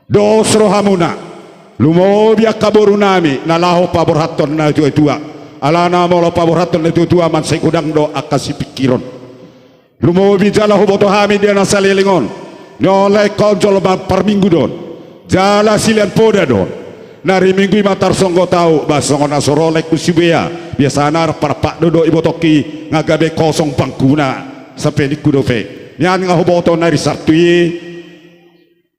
dos rohamuna, lumobi angka boru nami na laho paborhathon natuatua. Alana molo paborhathon natuatua mansai godang do angka sipingkiron. Lumobi jala huboto hami di na saleleng on, nuaeng laengkon jolma parminggu do on, jala silean poda do on. Na ari Minggu i ma tarsonggot ahu, ba songon na so ro laengku Sibuea, biasana rap-rap do do ibotongki, nga gabe kosong bangkuna, sampe ningku dope. Nian nga huboto na ari Sabtu i,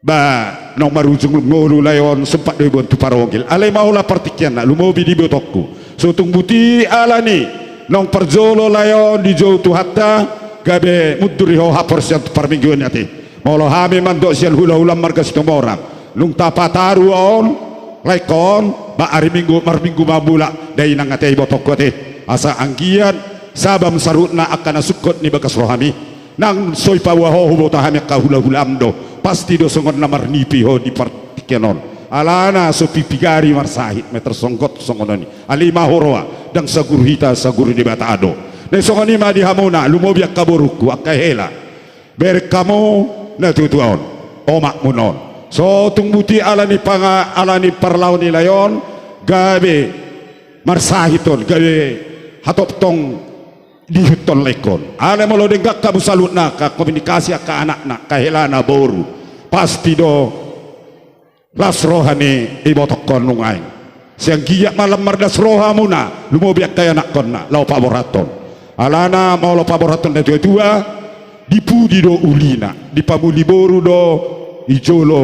ba naung marujung ngolu lae on, sumpat do iboan tu parungil. Alai ma holan partingkianna, lumobi di ibotongku. So tung boti ala ni naung parjolo lae on dijou Tuhanta, gabe mundur i ho haporseaon tu parmingguon i ate. Molo hami mandok sian hulahula marga Situmorang, dung tapataru on, laengkon, ba ari Minggu, marminggu ma mulak, dainang ate ibotongku ate. Asa anggiat sabam saluhutna angka na sungkot ni bagas rohami. Nang so dipaboa ho, huboto hami angka hulahulam do. Pasti do songon na marnipi ho di partingkian on. Alana so pipigari marsahit ma tarsonggot songon on i. Alai ma huroha, ndang saguru hita, saguru Debata do. Na i songon i ma di hamuna, lumobi angka borungku, angka hela. Bereng hamu natuatua on, omakmuna on. So tung boti ala ni panga-, ala ni parlaho ni lae on, gabe marsahit on, gabe hatop tong dihuthon lengkon. Alai molo denggan hamu saluhutna, angka komunikasi angka anakna, angka helana boru, pasti do las roha ni ibotohon nuaeng. Sai anggiat ma lam marlas roha hamuna, lumobi angka ianakhonna laho paborhathon. Alana molo paborhathon natuatua, dipudi do ulina, dipamuli boru do i jolo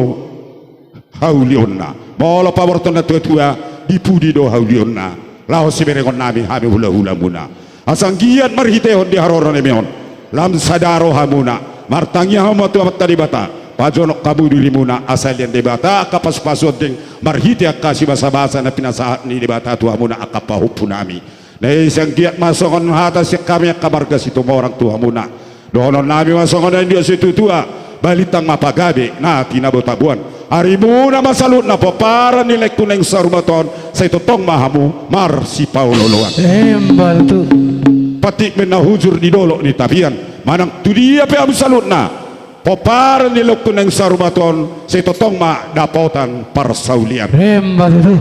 haulionna. Molo paborhathon natuatua, dipudi do haulionna. Laho siberengonnami hami hulahulamuna. Asa anggiat marhitehon di haroronami on, lam sada rohamuna, martangiang hamu tu Amanta Debata, pajonok hamu dirimuna, asa lean Debata angka pasupasu ondeng, marhite angka sibasabasa na pinasahat ni Debata tu hamuna angka pahompunami. Na i sai anggiat ma songon hata sian hami angka marga Situmorang tu hamuna. Dohononnami ma songon na nidok ni situatua, balintang ma pagabe na tinabotaboan. Arimuna ma saluhutna pomparan ni laengku naeng saur matua on, sai tongtong ma hamu marsipaolooloan. Emma tutu. Patik ma inna hujur di dolok ni tapian, manang tu dia pe hamu saluhutna, pomparan ni laengku naeng saur matua on, sai tongtong ma dapotan parsaulian. Emma tutu.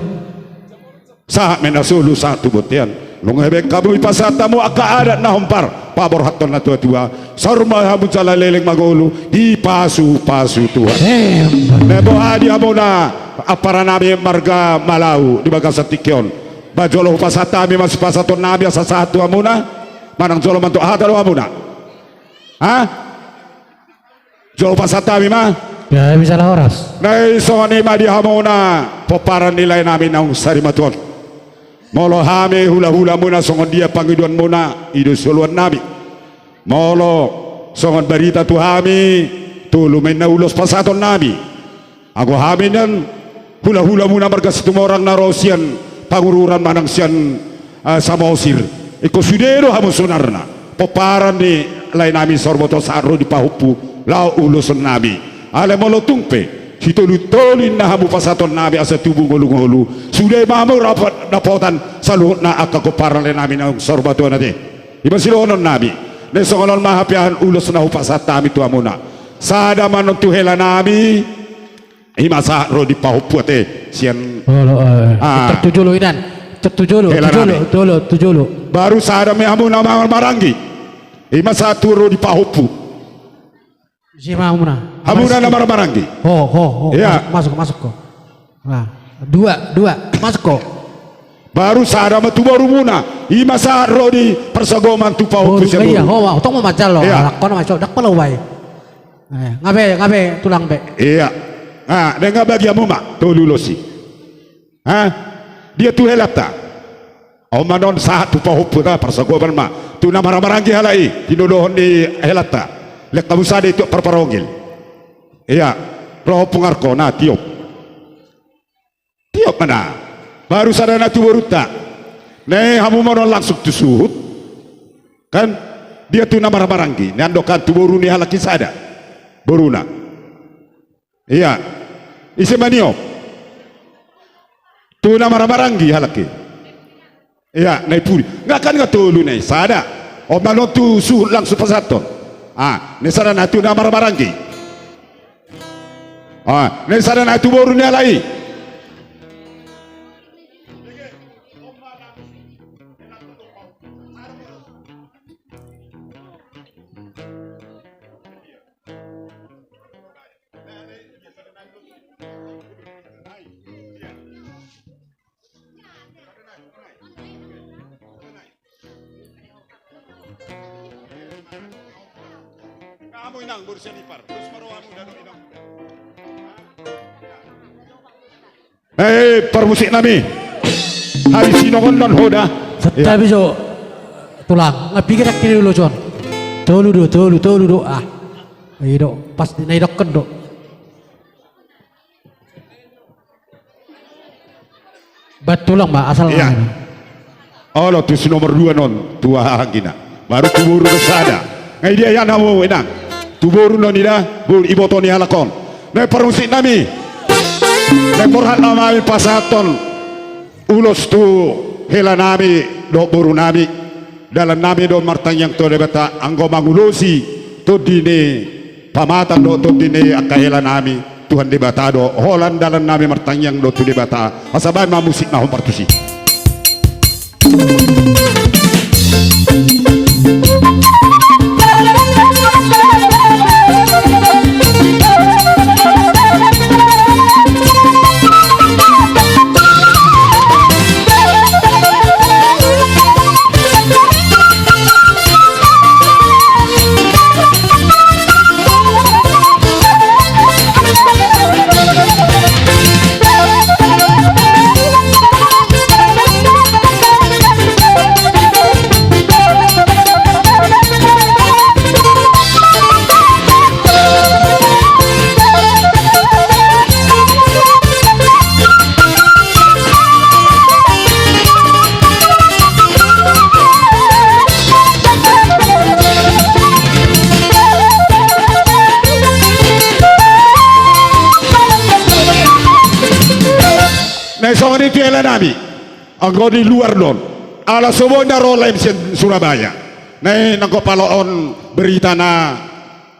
Sahat ma inna solu sahat tu bontean. Nunga baen hamu, dipasahat hamu angka adat na hombar, paborhathon natuatua, saur ma hamu jala leleng mangolu di pasupasu Tuhan. Emma. Na boha di hamuna amparanami marga Malau di bagasan tingki on? Ba jolo hupasahat hami ma sipasahatonnami asa sahat tu hamuna, manang jolo mandok hata do hamuna? Ha? Jolo pasahat hami ma. Ya, bisa lah horas. Na i songon i ma di hamuna pomparan ni laenami naung sari matua on. Molo hami hulahulamuna, songon dia pangidoanmuna, i do soloannami. Molo songon barita tu hami, tolu ma inna ulos pasahatonnami. Anggo hami nian hulahulamuna marga Situmorang na ro sian Pangururan manang sian, eh, Samosir, ingkon sude do hamu saonarna pomparan ni laenami saur matua on sahat ro di pahompu laho ulosonnami. Alai molo tung pe sitolutolu inna hamu pasahatonnami asa tubu ngolungolu, sude ma hamu dapot, dapotan saluhutna angka pomparan laenami naung saur matua on ate. I ma sidohononnami. Na i songon on ma hapeahan ulos na hupasahat hami tu hamuna. Sada ma annon tu helanami, i ma sahat ro di pahompu ate sian. Olo, eh, ah. Tar tu jolo inan. Tar tu jolo, tu jolo, helanami. Tu jolo, tu jolo. Baru sada ma hamu na marhahamaranggi, i ma sahat tu ro di pahompu. Ise ma hamuna? Hamuna na marhahamaranggi. Ho, ho, ho. Iya. Masuk, masuk, masuk ho. Nah, dua, dua. Masuk ho. Baru sada ma tu borumuna, i ma sahat ro di parsagoman tu pahompu boru sian boru. Iya, ho, ho, tong ma manjalo. Iya. Anak kono ma so, dak pala ubai. Eh, ngabe, ngabe tulang be. Iya. Nah, dengan bagi hamu ma tolu ulos i. Ha? Dia tu helanta. On ma annon sahat tu pahomputa, parsagoman ma. Tu na marhahamaranggi halak i, tinodohon ni helanta. Lean hamu sada i tu parparongil. Iya. Ro ho pungarko, na tiop. Tiop ma na. Baru sada na tu borunta. Na i hamu ma annon langsung tu suhut. Kan? Dia tu na marhahamaranggi. Na i annon kan tu boru ni halak i sada. Boruna. Iya. Ise ma niop? Tu na marhahamaranggi halak i. Iya, na i pudi. Nga kan nga tolu na i, sada. On ma annon tu suhut langsung pasahathon. Ah, na i sada na tu na marhahamaranggi. Ah, na i sada na tu boru ni halak i. Hamu inang boru sian ipar, terus ma rohamu dano inang. Eh, parmusiknami. Habis sinongon non hoda. Tapi jo tulang, nga piga dak kini ulos on. Tolu do, tolu, tolu do. Ah. I do, pas na idokkon do. Bat tulang ma asal. Iya. Olo, tu si nomor dua non, tu hahanggina. Baru tu boru do sada. Nga i dia ian hamu inang. Tu boru non ida, boru iboto ni halak on. Na i parmusiknami. Na i borhat nama nami pasahathon ulos tu helanami dohot borunami. Dalannami do martangiang tu Debata anggo mangulosi tondi ni pamatang dohot tondi ni angka helanami. Tuhan Debata do holan dalannami martangiang do tu Debata. Asa baen ma musik na hombar tusi. Songon i tu hela nami, anggo di luar do on, ala so boi na ro laem sian Surabaya. Na i nanggo pala on berita na,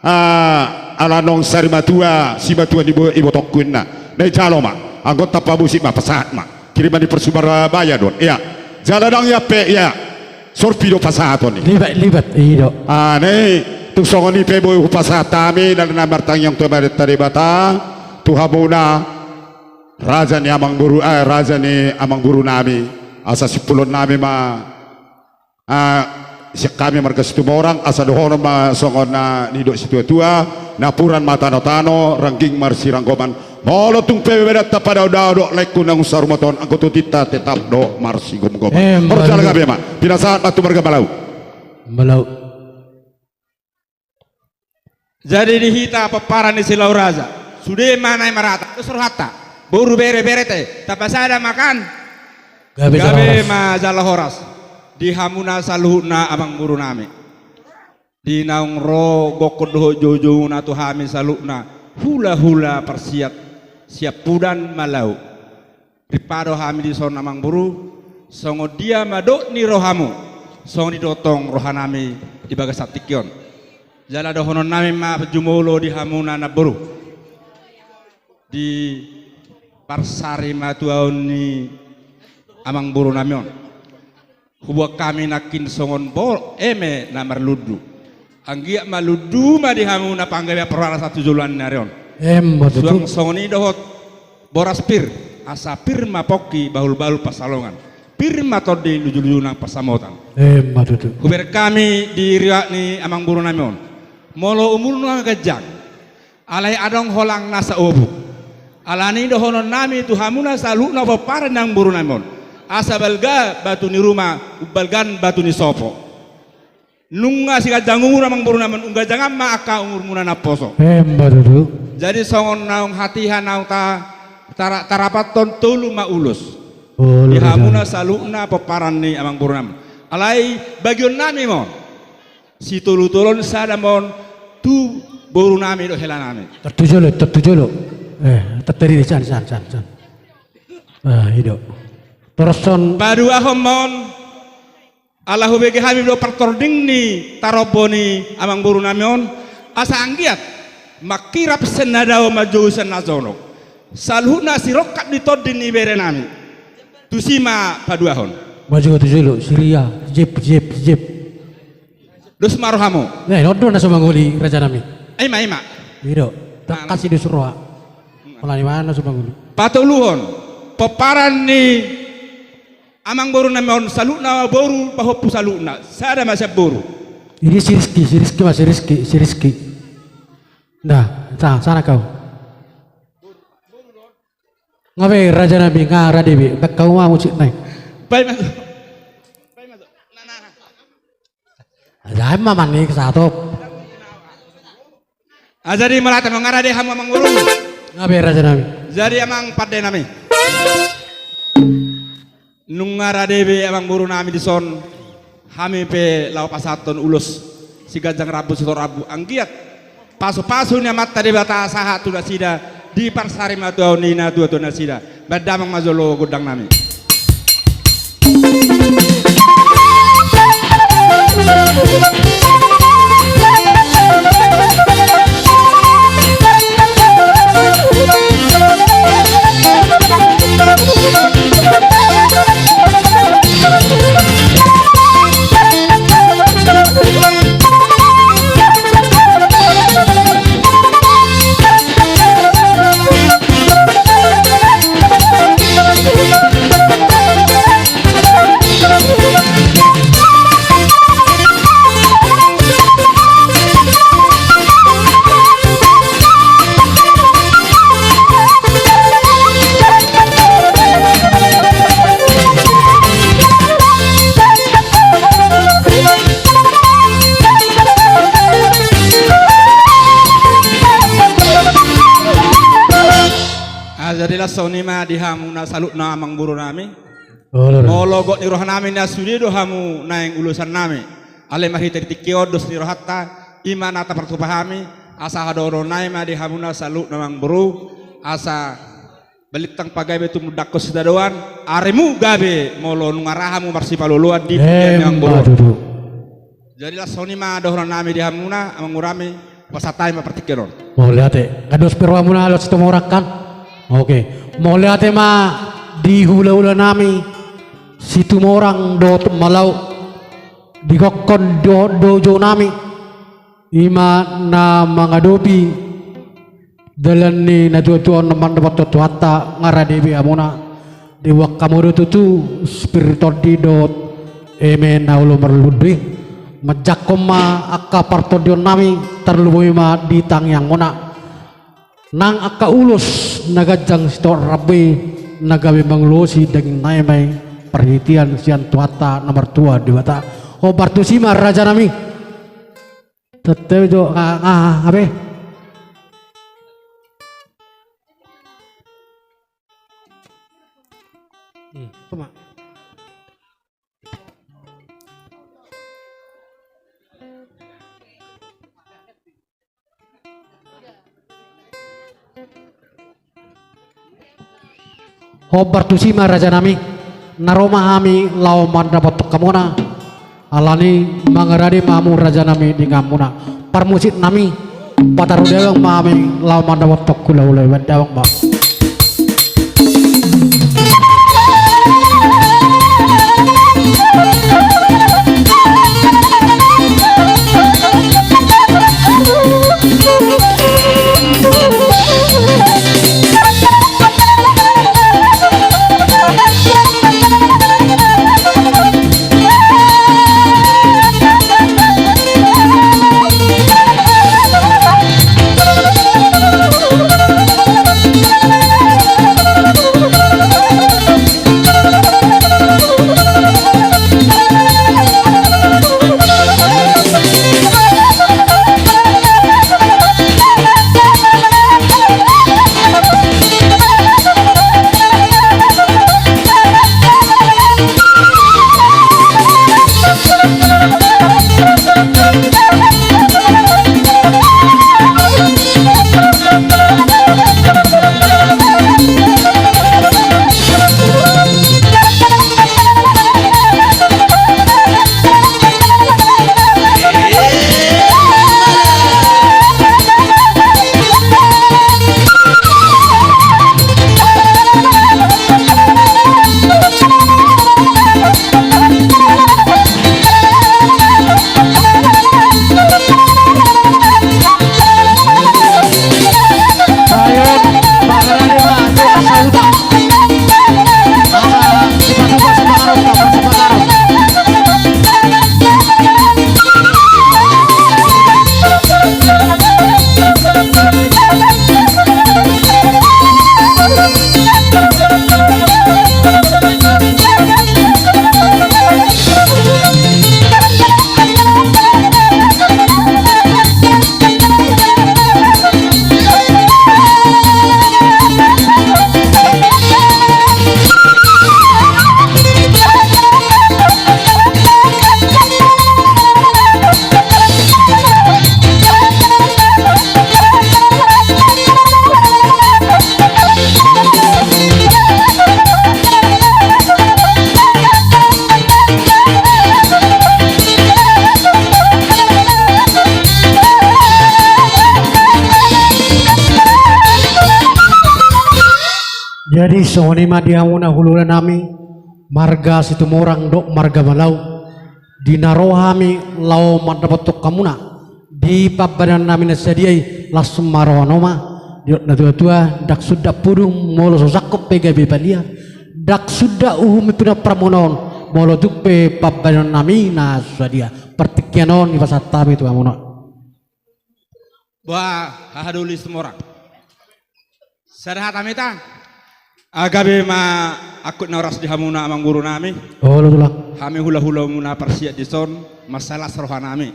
ah, ala naung sari matua, simatua ni bo-, ibotongku inna. Na i jalo ma, anggo tapamusik ma, pasahat ma. Kiriman ni Surabaya do on, ia. Jala ndang ia pe, ia. Sorpi do pasahaton i. Libat, libat, i do. Ah, na i, tung songon i pe boi hupasahat hami, dalan na martangiang tu Amanta Debata, tu hamuna, raja ni amangboru, eh, raja ni amangboru nami, asa simpulon nami ma, ah, sian hami marga Situmorang, asa dohonon ma songon na nidok situatua, napuran ma tanotano, rangging marsiranggoman, molo tung pe badanta padaodao dohot laengku naung saur matua on, anggo tu tinta tetap do marsigomgoman. Eh, horjala gabe ma, pinasahat ma tu marga Malau. Malau. Jadi di hita pomparan ni Silau Raja, sude ma na i marata, dos rohanta, boru bere bere te, tapasada ma kan. Gabe jala horas. Gabe ma jala horas. Di hamuna saluhutna amangboru nami. Di naung ro gokhon dohot joujouna tu hami saluhutna, hulahula parsiat, Siampudan Malau. Ripado hami dison amangboru, songon dia ma dok ni rohamu, songon i do tong rohanami di bagasan tingki on. Jala dohonon nami ma jumolo di hamuna namboru, di parsari matuaon ni amangboru nami on. Hubuat hami nangkin songon bo-, eme na marlundu. Anggiat ma lundu ma di hamu na panggabean parhorasan tu joloan ni ari on. Emma tutu. Suang songon i dohot boras pir, asa pir ma pongki bahulbahul pansalongan. Pir ma tondi lujuluju nang pansamotan. Emma tutu. Hubereng hami di riwayat ni amangboru nami on. Molo umurna ganjang, alai adong holang na saobu. Alani i dohonon nami tu hamuna saluhutna pomparan ni amangboru nami on. Asa balga batu ni ruma, umbalgan batu ni sopo. Nunga siganjang umur amangboru nami on, umganjangan ma angka umurmuna na poso. Emma tutu. Jadi songon naung hatiha naung ta-, tara-, tarapathon tolu ma ulos. Ulos. Di hamuna saluhutna pomparan ni amangboru nami on. Alai bagion nami ma on. Sitolutolon sada ma on tu boru nami dohot hela nami. Tar tu jolo, tar tu jolo. Eh, tar tu jolo, san, san, san, san. Ah, i do. Torus on. Paduahon ma on. Ala hubege hami do partording ni tarombo ni amangboru nami on. Asa anggiat mangkirap sian na dao, manjou sian na jonok. Saluhutna sirongkap ni tondi ni bere nami. Tusi ma paduahon. Maju tu jolo, siria, jep, jep, jep. Dos ma rohamu. Eh, on do na so mangoli raja nami. Ima, ima. I do. Tangkas i dos roha. Pola ni mana na so mangoli. Patoluhon. Pomparan ni amangboru nami on saluhutna boru pahompu saluhutna. Sada ma sian boru. I do si Rizky, si Rizky ma, si Rizky, si Rizky. Nah, sa-, sana kau. Nga be raja nami, nga rade be, baen hamu ma musik nai. Baen ma tu. Baen ma tu. Nah, nah, nah. Ada ma mani ke satu. Ah, jadi molo tung nga rade hamu amangboru. Nga be raja nami. Jadi amang pande nami. Nunga rade be amangboru nami dison, hami pe laho pasahathon ulos siganjang rambu sitorop rambu, anggiat pasupasu ni Amanta Debata sahat tu nasida di parsari matuaon ni natuatua nasida. Baen damang ma jolo gondang nami. Ah, jadi laos songon i ma di hamuna saluhutna amangboru nami. Molo gok ni roha nami na sude do hamu naeng ulosan nami. Alai marhite di tingki on dos ni rohanta, i ma na tapartupa hami, asa hadohonon nami ma di hamuna saluhutna amangboru, asa Balintang pagabe tumundalhon sitadoan, arimu gabe molo nunga ra hamu marsipaloloan di dunia ni anggo on. Emma tutu. Jadi laos songon i ma dohonon nami di hamuna, amangboru nami, hupasahat hami ma partingkian on. Mauliate. Kan dos pe rohamuna laos Situmorang kan? Oke. Mauliate ma di hulahula nami Situmorang dohot Malau, di gokhon dohot dohot jou nami. I ma na mangadopi dalan ni natuatua on na mandapothon Tuhanta, nga rade be hamuna. Diboan hamu do tutu Spiritu Tondi dohot eme na olo marlundu i. Manjangkon ma angka partondion nami tarlumobi ma di tangiangmuna. Nang angka ulos na ganjang sitongtong rambu i na gabe mangulosi daging nami ma i, parhitean sian Tuhanta na martua Debata. Hombar tusi ma raja nami. Tete jo nga nga hape. Hmm, tu ma. Hombar tusi ma raja nami, na ro ma hami laho mandapothon hamuna, alani mangarade ma hamu raja nami di inganmuna. Parmusik nami, pataru damang ma hami laho mandapothon hulahula i, bahen damang ma. Jadi songon i ma di hamuna hulahula nami, marga Situmorang dohot marga Malau, di na ro hami laho mandapothon hamuna di pambahenan nami na sadia i, las ma roha nami ma. Didok natuatua, ndang suda pudung molo so sangkot pe gabe palia, ndang suda uhum i pinompar muna on molo tung pe pambahenan nami na sadia. Partingkian on dipasahat hami tu hamuna. Bah, hahadoli Situmorang. Sada hata ma hita. Gabe ma angkup na horas di hamuna amangboru nami. Olo tulang. Hami hulahula muna parsiat dison, mansai las roha nami.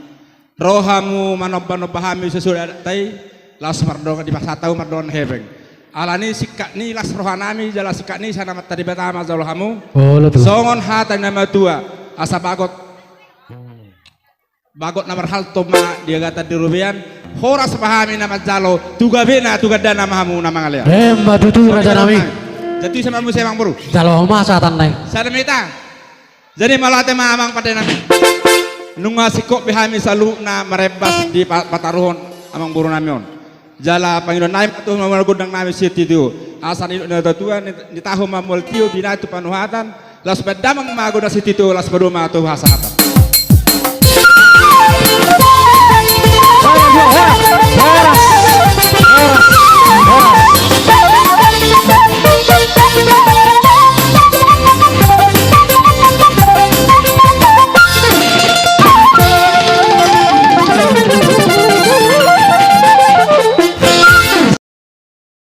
Ro hamu manombanomba hami sesuai adatta i, laos mardongan dipasahat hamu mardongan hepeng. Alani singkat ni las roha nami, jala singkat ni sai na mata Debata ma jalo hamu. Olo tulang. Songon hata ni na matua, asa bagot. Bagot na marhalto ma di agatan di robean, horas ma hami na manjalo, tu gabena, tu gandana ma hamu na mangalean. Emma tutu raja nami. Jadi sama muse amang boru. Jalo ma satan nai. Sada mita. Jadi mauliate ma amang pande nami. Nunga singkop be hami saluhutna marembas di pa-, pataruhon amang boru nami on. Jala pangidoan nami ma tu gondang nami sitio. Asa nidok ni natuatua, nitahu ma mual tio, binahen tu panuhatan. Laos baen damang ma gondang sitio, laos padomu ma tu hasahatan.